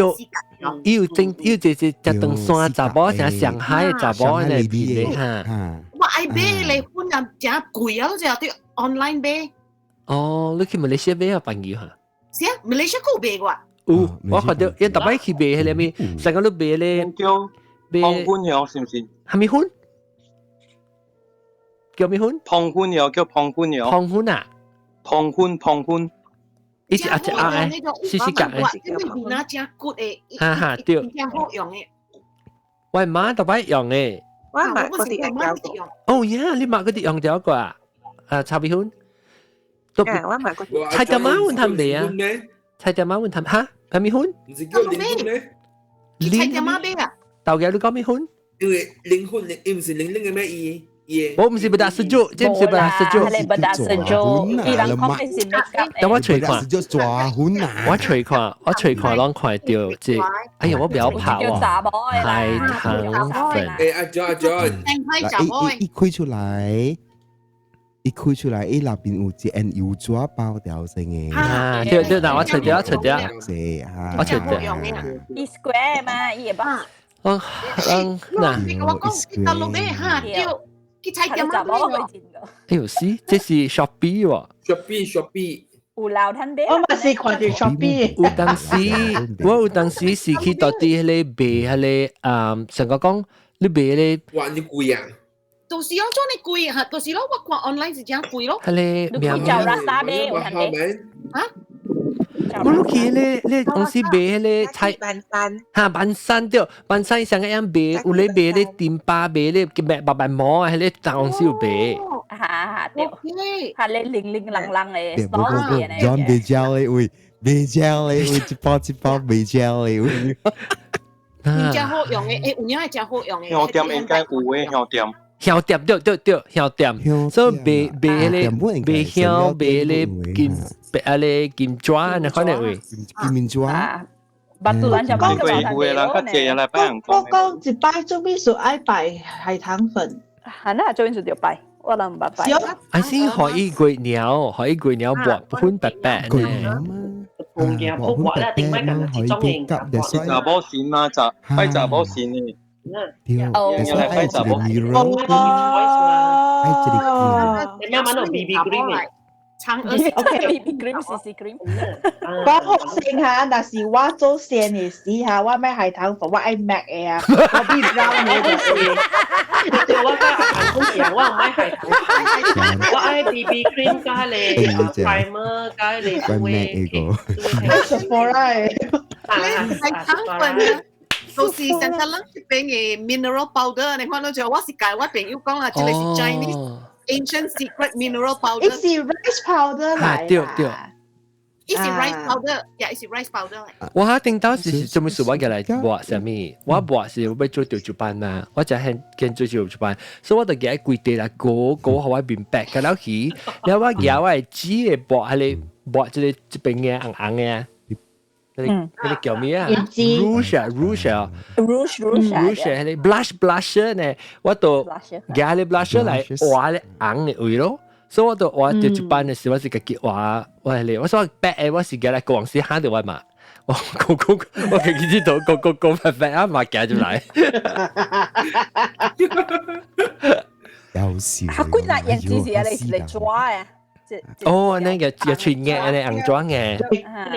Speaker 1: 伊有整伊有這這只長山查某，像上海的查某的皮的哈。
Speaker 7: 我愛買彼个粉啊，誠貴啊，你知對 online 買。
Speaker 1: 哦，你去馬來西亞買啊朋友哈？
Speaker 7: 是啊，馬來西亞閣有賣過。
Speaker 1: 有，我看著伊逐擺去賣彼個物，上個你賣咧
Speaker 12: 叫胖粉哦，是毋是？
Speaker 1: 啥物粉？叫咩粉？
Speaker 12: 胖粉哦，叫胖粉哦。
Speaker 1: 胖粉啊？
Speaker 12: 胖粉，胖粉。
Speaker 1: 伊是阿只阿的，是是夹的。
Speaker 7: 那真骨的，
Speaker 1: 哈哈，對。
Speaker 7: 真好用的。
Speaker 1: 我媽逐擺用的。
Speaker 8: 我媽嗰啲用。
Speaker 1: 哦呀，你媽嗰啲用著過啊？啊，炒米粉。
Speaker 8: 我買過。
Speaker 1: 菜汁媽粉他們啊？菜汁媽粉他哈？係米粉？
Speaker 3: 唔是叫靈粉咩？
Speaker 7: 菜汁媽買啊？
Speaker 1: 豆芽你講米粉？
Speaker 3: 因為靈粉，伊毋是靈靈的咩？伊伊。
Speaker 1: 我毋是不打 sejuk，這毋是不打 sejuk。
Speaker 5: 係不打 sejuk，伊人講的是 make up。
Speaker 1: 等我揣看。
Speaker 13: 抓粉啊！我
Speaker 1: 揣看，我揣看，攏看著這。哎呀，我不要拍喎。海棠粉。
Speaker 3: 欸，阿 John 阿 John。
Speaker 13: 一開出來。伊開出來，伊內邊有一個油紙包掉成嘅。
Speaker 1: 啊，對對，嗱，我除掉，除掉，我除掉。
Speaker 5: 伊 square 嘛，伊會把。
Speaker 1: 我嗯嗱，
Speaker 7: 我講大陸咧嚇，對，去菜店啊，
Speaker 1: 哎呦，是，這是 Shopee 喎。
Speaker 3: Shopee Shopee。
Speaker 5: 有老攤買。
Speaker 14: 我嘛是看著 Shopee。
Speaker 1: 有當時，我有當時是去到啲彼個賣彼個，嗯，成個講你賣彼
Speaker 3: 個。哇！你貴啊！
Speaker 7: 就是講做你貴嚇，就是咯，我看 online 是真貴咯。
Speaker 1: 彼個
Speaker 5: 你去找拉沙買有通買？
Speaker 7: 啊？
Speaker 1: 我落去咧，咧公司賣彼個菜。
Speaker 8: 萬山。
Speaker 1: 哈，萬山對，萬山上個樣賣，有咧賣咧甜粑賣咧賣白白毛啊，彼個大公司有賣。
Speaker 5: 哈哈對，係咧零零零零嘅，
Speaker 13: 無無無，John 袂食咧喂，袂食咧喂，一包一包袂食咧喂。
Speaker 7: 真好用嘅，欸，有影係真好用嘅。
Speaker 12: 香店應該有嘅香店。
Speaker 1: 香店對對對，香店，所以賣賣彼個賣香賣咧金白咧金磚，你看咧喂，
Speaker 13: 金磚。
Speaker 5: 巴杜蘭就
Speaker 12: 講過有嘅人較濟來拜人
Speaker 14: 講。我講一擺做咩事愛拜海棠粉？
Speaker 5: 係啦，做咩事就拜。我都毋捌拜。
Speaker 1: 啊，先可以過鳥，可以過鳥薄粉白白呢。
Speaker 4: 半件薄薄啦，頂擺咁一種型。
Speaker 12: 查某神啊，查拜查某神的。
Speaker 13: 對，
Speaker 5: 哦，
Speaker 12: 拜查某。
Speaker 13: 愛一個，
Speaker 4: 你啱啱攞 BB cream 嘅。
Speaker 7: 長
Speaker 5: OK BB cream CC cream。
Speaker 14: 講好先嚇，若是我做先的時嚇，我買海棠粉，我愛 MAC 的啊，我比 brown 的就是。
Speaker 4: 對，我講講我唔愛海棠粉，我愛 BB cream 加你 primer 加你
Speaker 13: 灰。
Speaker 14: 愛 Sephora 的。
Speaker 7: 海棠粉就是聖塔蘭這邊的 mineral powder，你看到就我是教我朋友講啦，這個是 Chinese。Ancient secret mineral powder。
Speaker 14: 伊是 rice powder 來。
Speaker 1: 對對。
Speaker 7: 伊是 rice powder，呀，伊是 rice powder。
Speaker 1: 我頂到時是做咩事？我過來抹啥物？我抹是我欲做調酒班嘛，我就係跟做調酒班，所以我就舉規地來裹裹予我面白，甲了去，然後我舉我的紙的抹，彼個抹這個這邊嘅紅紅的。嗰個叫咩啊？Rouge 啊，rouge 啊
Speaker 5: ，rouge rouge
Speaker 1: rouge 係個 blush blusher 呢，我就舉個 blusher 來畫咧紅的位咯。所以我就畫就一般的時，我是家己畫，我係咧，我說白的，我是舉來公司喊到我嘛，我個個我家己知道，個個個白白啊嘛行入來。
Speaker 13: 有笑。
Speaker 5: 啊，幾若用紙是嚟嚟抓的。
Speaker 1: 哦，那個個喙嘅，那紅磚嘅。
Speaker 14: 啊，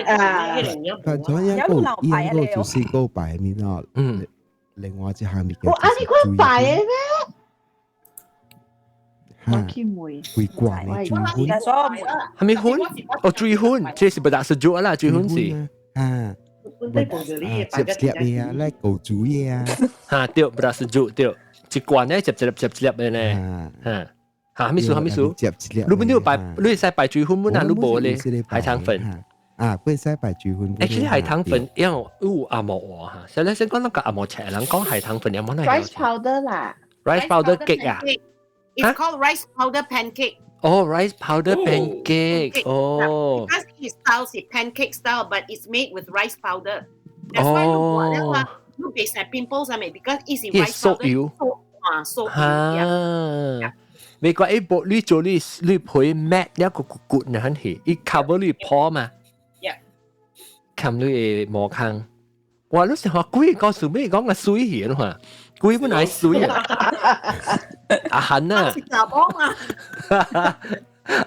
Speaker 13: 但係一個一個就是個白面咯。
Speaker 1: 嗯，
Speaker 13: 另外一項物件。
Speaker 14: 我啊，你講白嘅咩？我去問。
Speaker 13: 會掛嘅水粉。
Speaker 1: 係咪粉？哦，水粉，這是不打是煮啦，水粉是。
Speaker 13: 啊。接接嘅啊，來狗煮嘢啊。
Speaker 1: 嚇，對，不打是煮對，一罐咧，接一粒接一粒嘅呢。嚇。嚇，咩數？咩數？你本都擺，你會使擺水粉本啊？你無咧海棠粉。
Speaker 13: 啊，會使擺水粉。
Speaker 1: Actually 海棠粉，因為有阿毛話嚇，所以先講那個阿毛切人講海棠粉有冇那？
Speaker 14: Rice powder 啦。
Speaker 1: Rice powder cake 啊。
Speaker 7: It's called rice powder pancake.
Speaker 1: Oh, rice powder pancake. Oh.
Speaker 7: Because its style is pancake style, but it's made with rice powder. That's why 你袂使 pimples 係咪？Because it's rice powder.
Speaker 1: 油。
Speaker 7: 啊，縮油。
Speaker 1: 嚇。美國一部你做你你配 matte 一個骨骨呢，很係，伊 cover 你破嘛。冚你的毛孔。哇！你想話鬼講數咩講個水去咯嘛？鬼本來水啊！阿韓啊！
Speaker 7: 啊！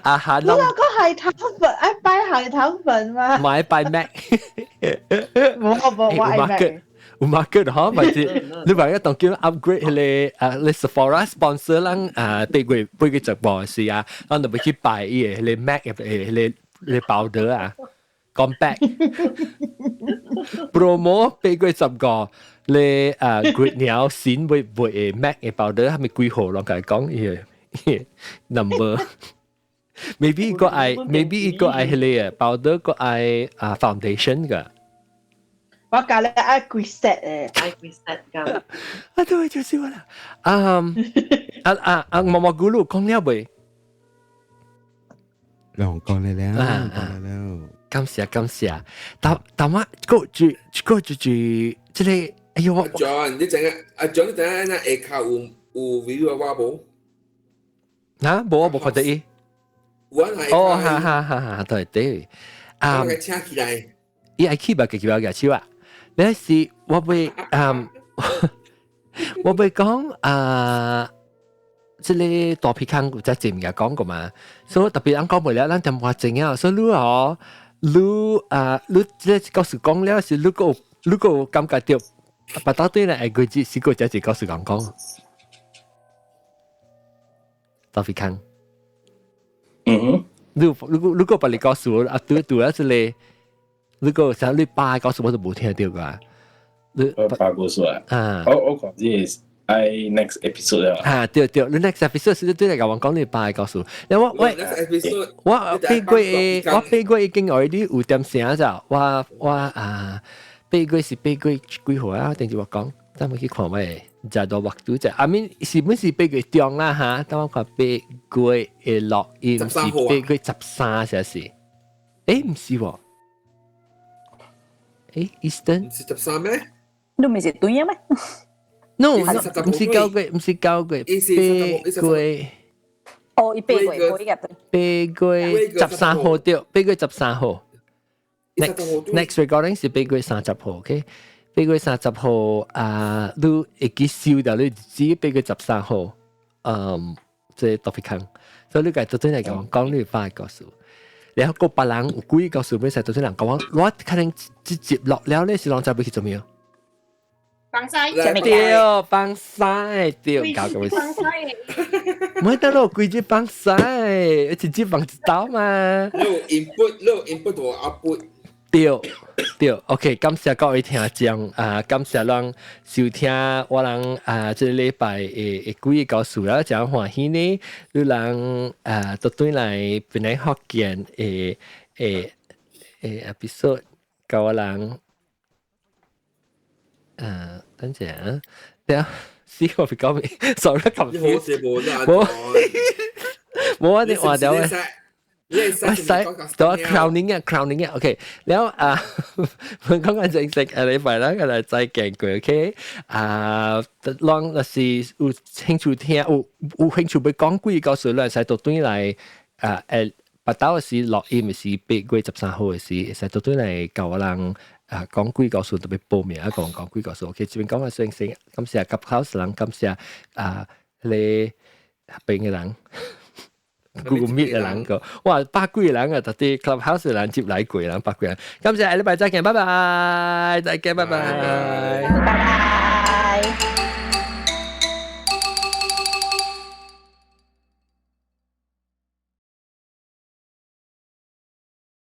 Speaker 1: 阿韓
Speaker 14: 你話個海棠粉，愛擺海棠粉嗎？
Speaker 1: 唔係擺 Mac。
Speaker 14: 冇冇我愛 Mac。
Speaker 1: 有 market 嗬，或者你話一當叫 upgrade 彼個啊，你 Sephora sponsor 咱啊，八月直播時啊，咱就欲去擺伊个彼個 Mac 嘅彼個彼個包袋啊，講 back promo 8月15，你啊月鳥新會買 Mac 嘅包袋，係咪幾號？攏共伊講伊个 number。maybe 個愛，maybe 個愛彼個包袋個愛啊 foundation 個。
Speaker 14: 我教你愛規 set 誒，
Speaker 4: 愛規 set 㗎。
Speaker 1: 啊，對，就是我啦。啊啊啊啊！毛毛咕嚕講了未？
Speaker 13: 兩講了了，講了了。
Speaker 1: 感謝感謝。但但我個住個住住，這個哎呦我。
Speaker 3: John，你知影阿 John，你知影那下跤有有 video 我無？
Speaker 1: 啊，無我無看到伊。哦，哈哈哈哈，對對。
Speaker 3: 啊，我請起來。
Speaker 1: 伊愛去吧，家己要舉手啊。你是我會嗯，我會講啊，這個大皮康有在前面講過嘛，所以特別人講袂了，咱電話靜啊，所以你哦，你啊，你這個故事講了是你個感覺到，把到對咧愛過節是個這一故事講講，大皮康，
Speaker 2: 嗯哼，
Speaker 1: 你你你個別個故事啊，對對啊，這個。你個像你爸故事我都無聽到過。
Speaker 2: 你爸故事啊？啊，我講這是愛 next episode 啊。
Speaker 1: 啊，對對，你 next episode 是對嚟講，我講你爸故事。然後我我我8月已經 already 有點聲咋，我啊8月是8月幾號啊？等住我講，等我去看我的食到目拄者，I mean 是本是8月中啦哈，等我看八月的錄音是8月13，是是？毋是喎。Eastern
Speaker 3: 是13咩？
Speaker 5: 你唔是對嘅咩
Speaker 1: ？No，唔是9月，唔是9月，八月。
Speaker 5: 哦，伊八月八月
Speaker 1: 8月13號對，8月13號。Next recording 是8月30號，OK？8月30號啊，你會記收到你知8月13號，嗯，這 topic 康，所以你家做陣來講講你爸故事。然後個別人有幾個故事，欲使做陣人講我，我可能直接落了咧，是攏知欲去做咩？
Speaker 7: 放屎，
Speaker 1: 對，放屎，對，搞個
Speaker 7: 放屎，
Speaker 1: 唔係得咯，規隻放屎，一隻放一刀嘛。
Speaker 3: 你 input，你 input 同 output。
Speaker 1: 對對，OK，感謝各位聽眾啊，感謝咱收聽我人啊，這個禮拜的幾個故事啦，真歡喜呢，你人啊，都轉來檳榔福建的 episode，教我人啊，等陣啊，對啊，死我別講咩，sorry，confuse，冇冇我哋話掉嘅。我使到 crowning 啊，crowning 啊，OK，然後啊，我講緊正式下禮拜啦，我來再見過，OK，啊，攏若是有興趣聽，有興趣欲講幾個故事，你使倒轉來啊，捌到時錄音是8月13號的時，會使倒轉來教我人啊講幾個故事，特別報名啊講講幾個故事，OK，這邊講下先先，感謝 Clubhouse 人，感謝啊你邊嘅人。Google Meet 嘅人個，哇，百幾個人啊，特啲 Clubhouse 嘅人接來過人百幾人，感謝下禮拜再見，拜拜，再見，拜拜。
Speaker 5: 拜拜。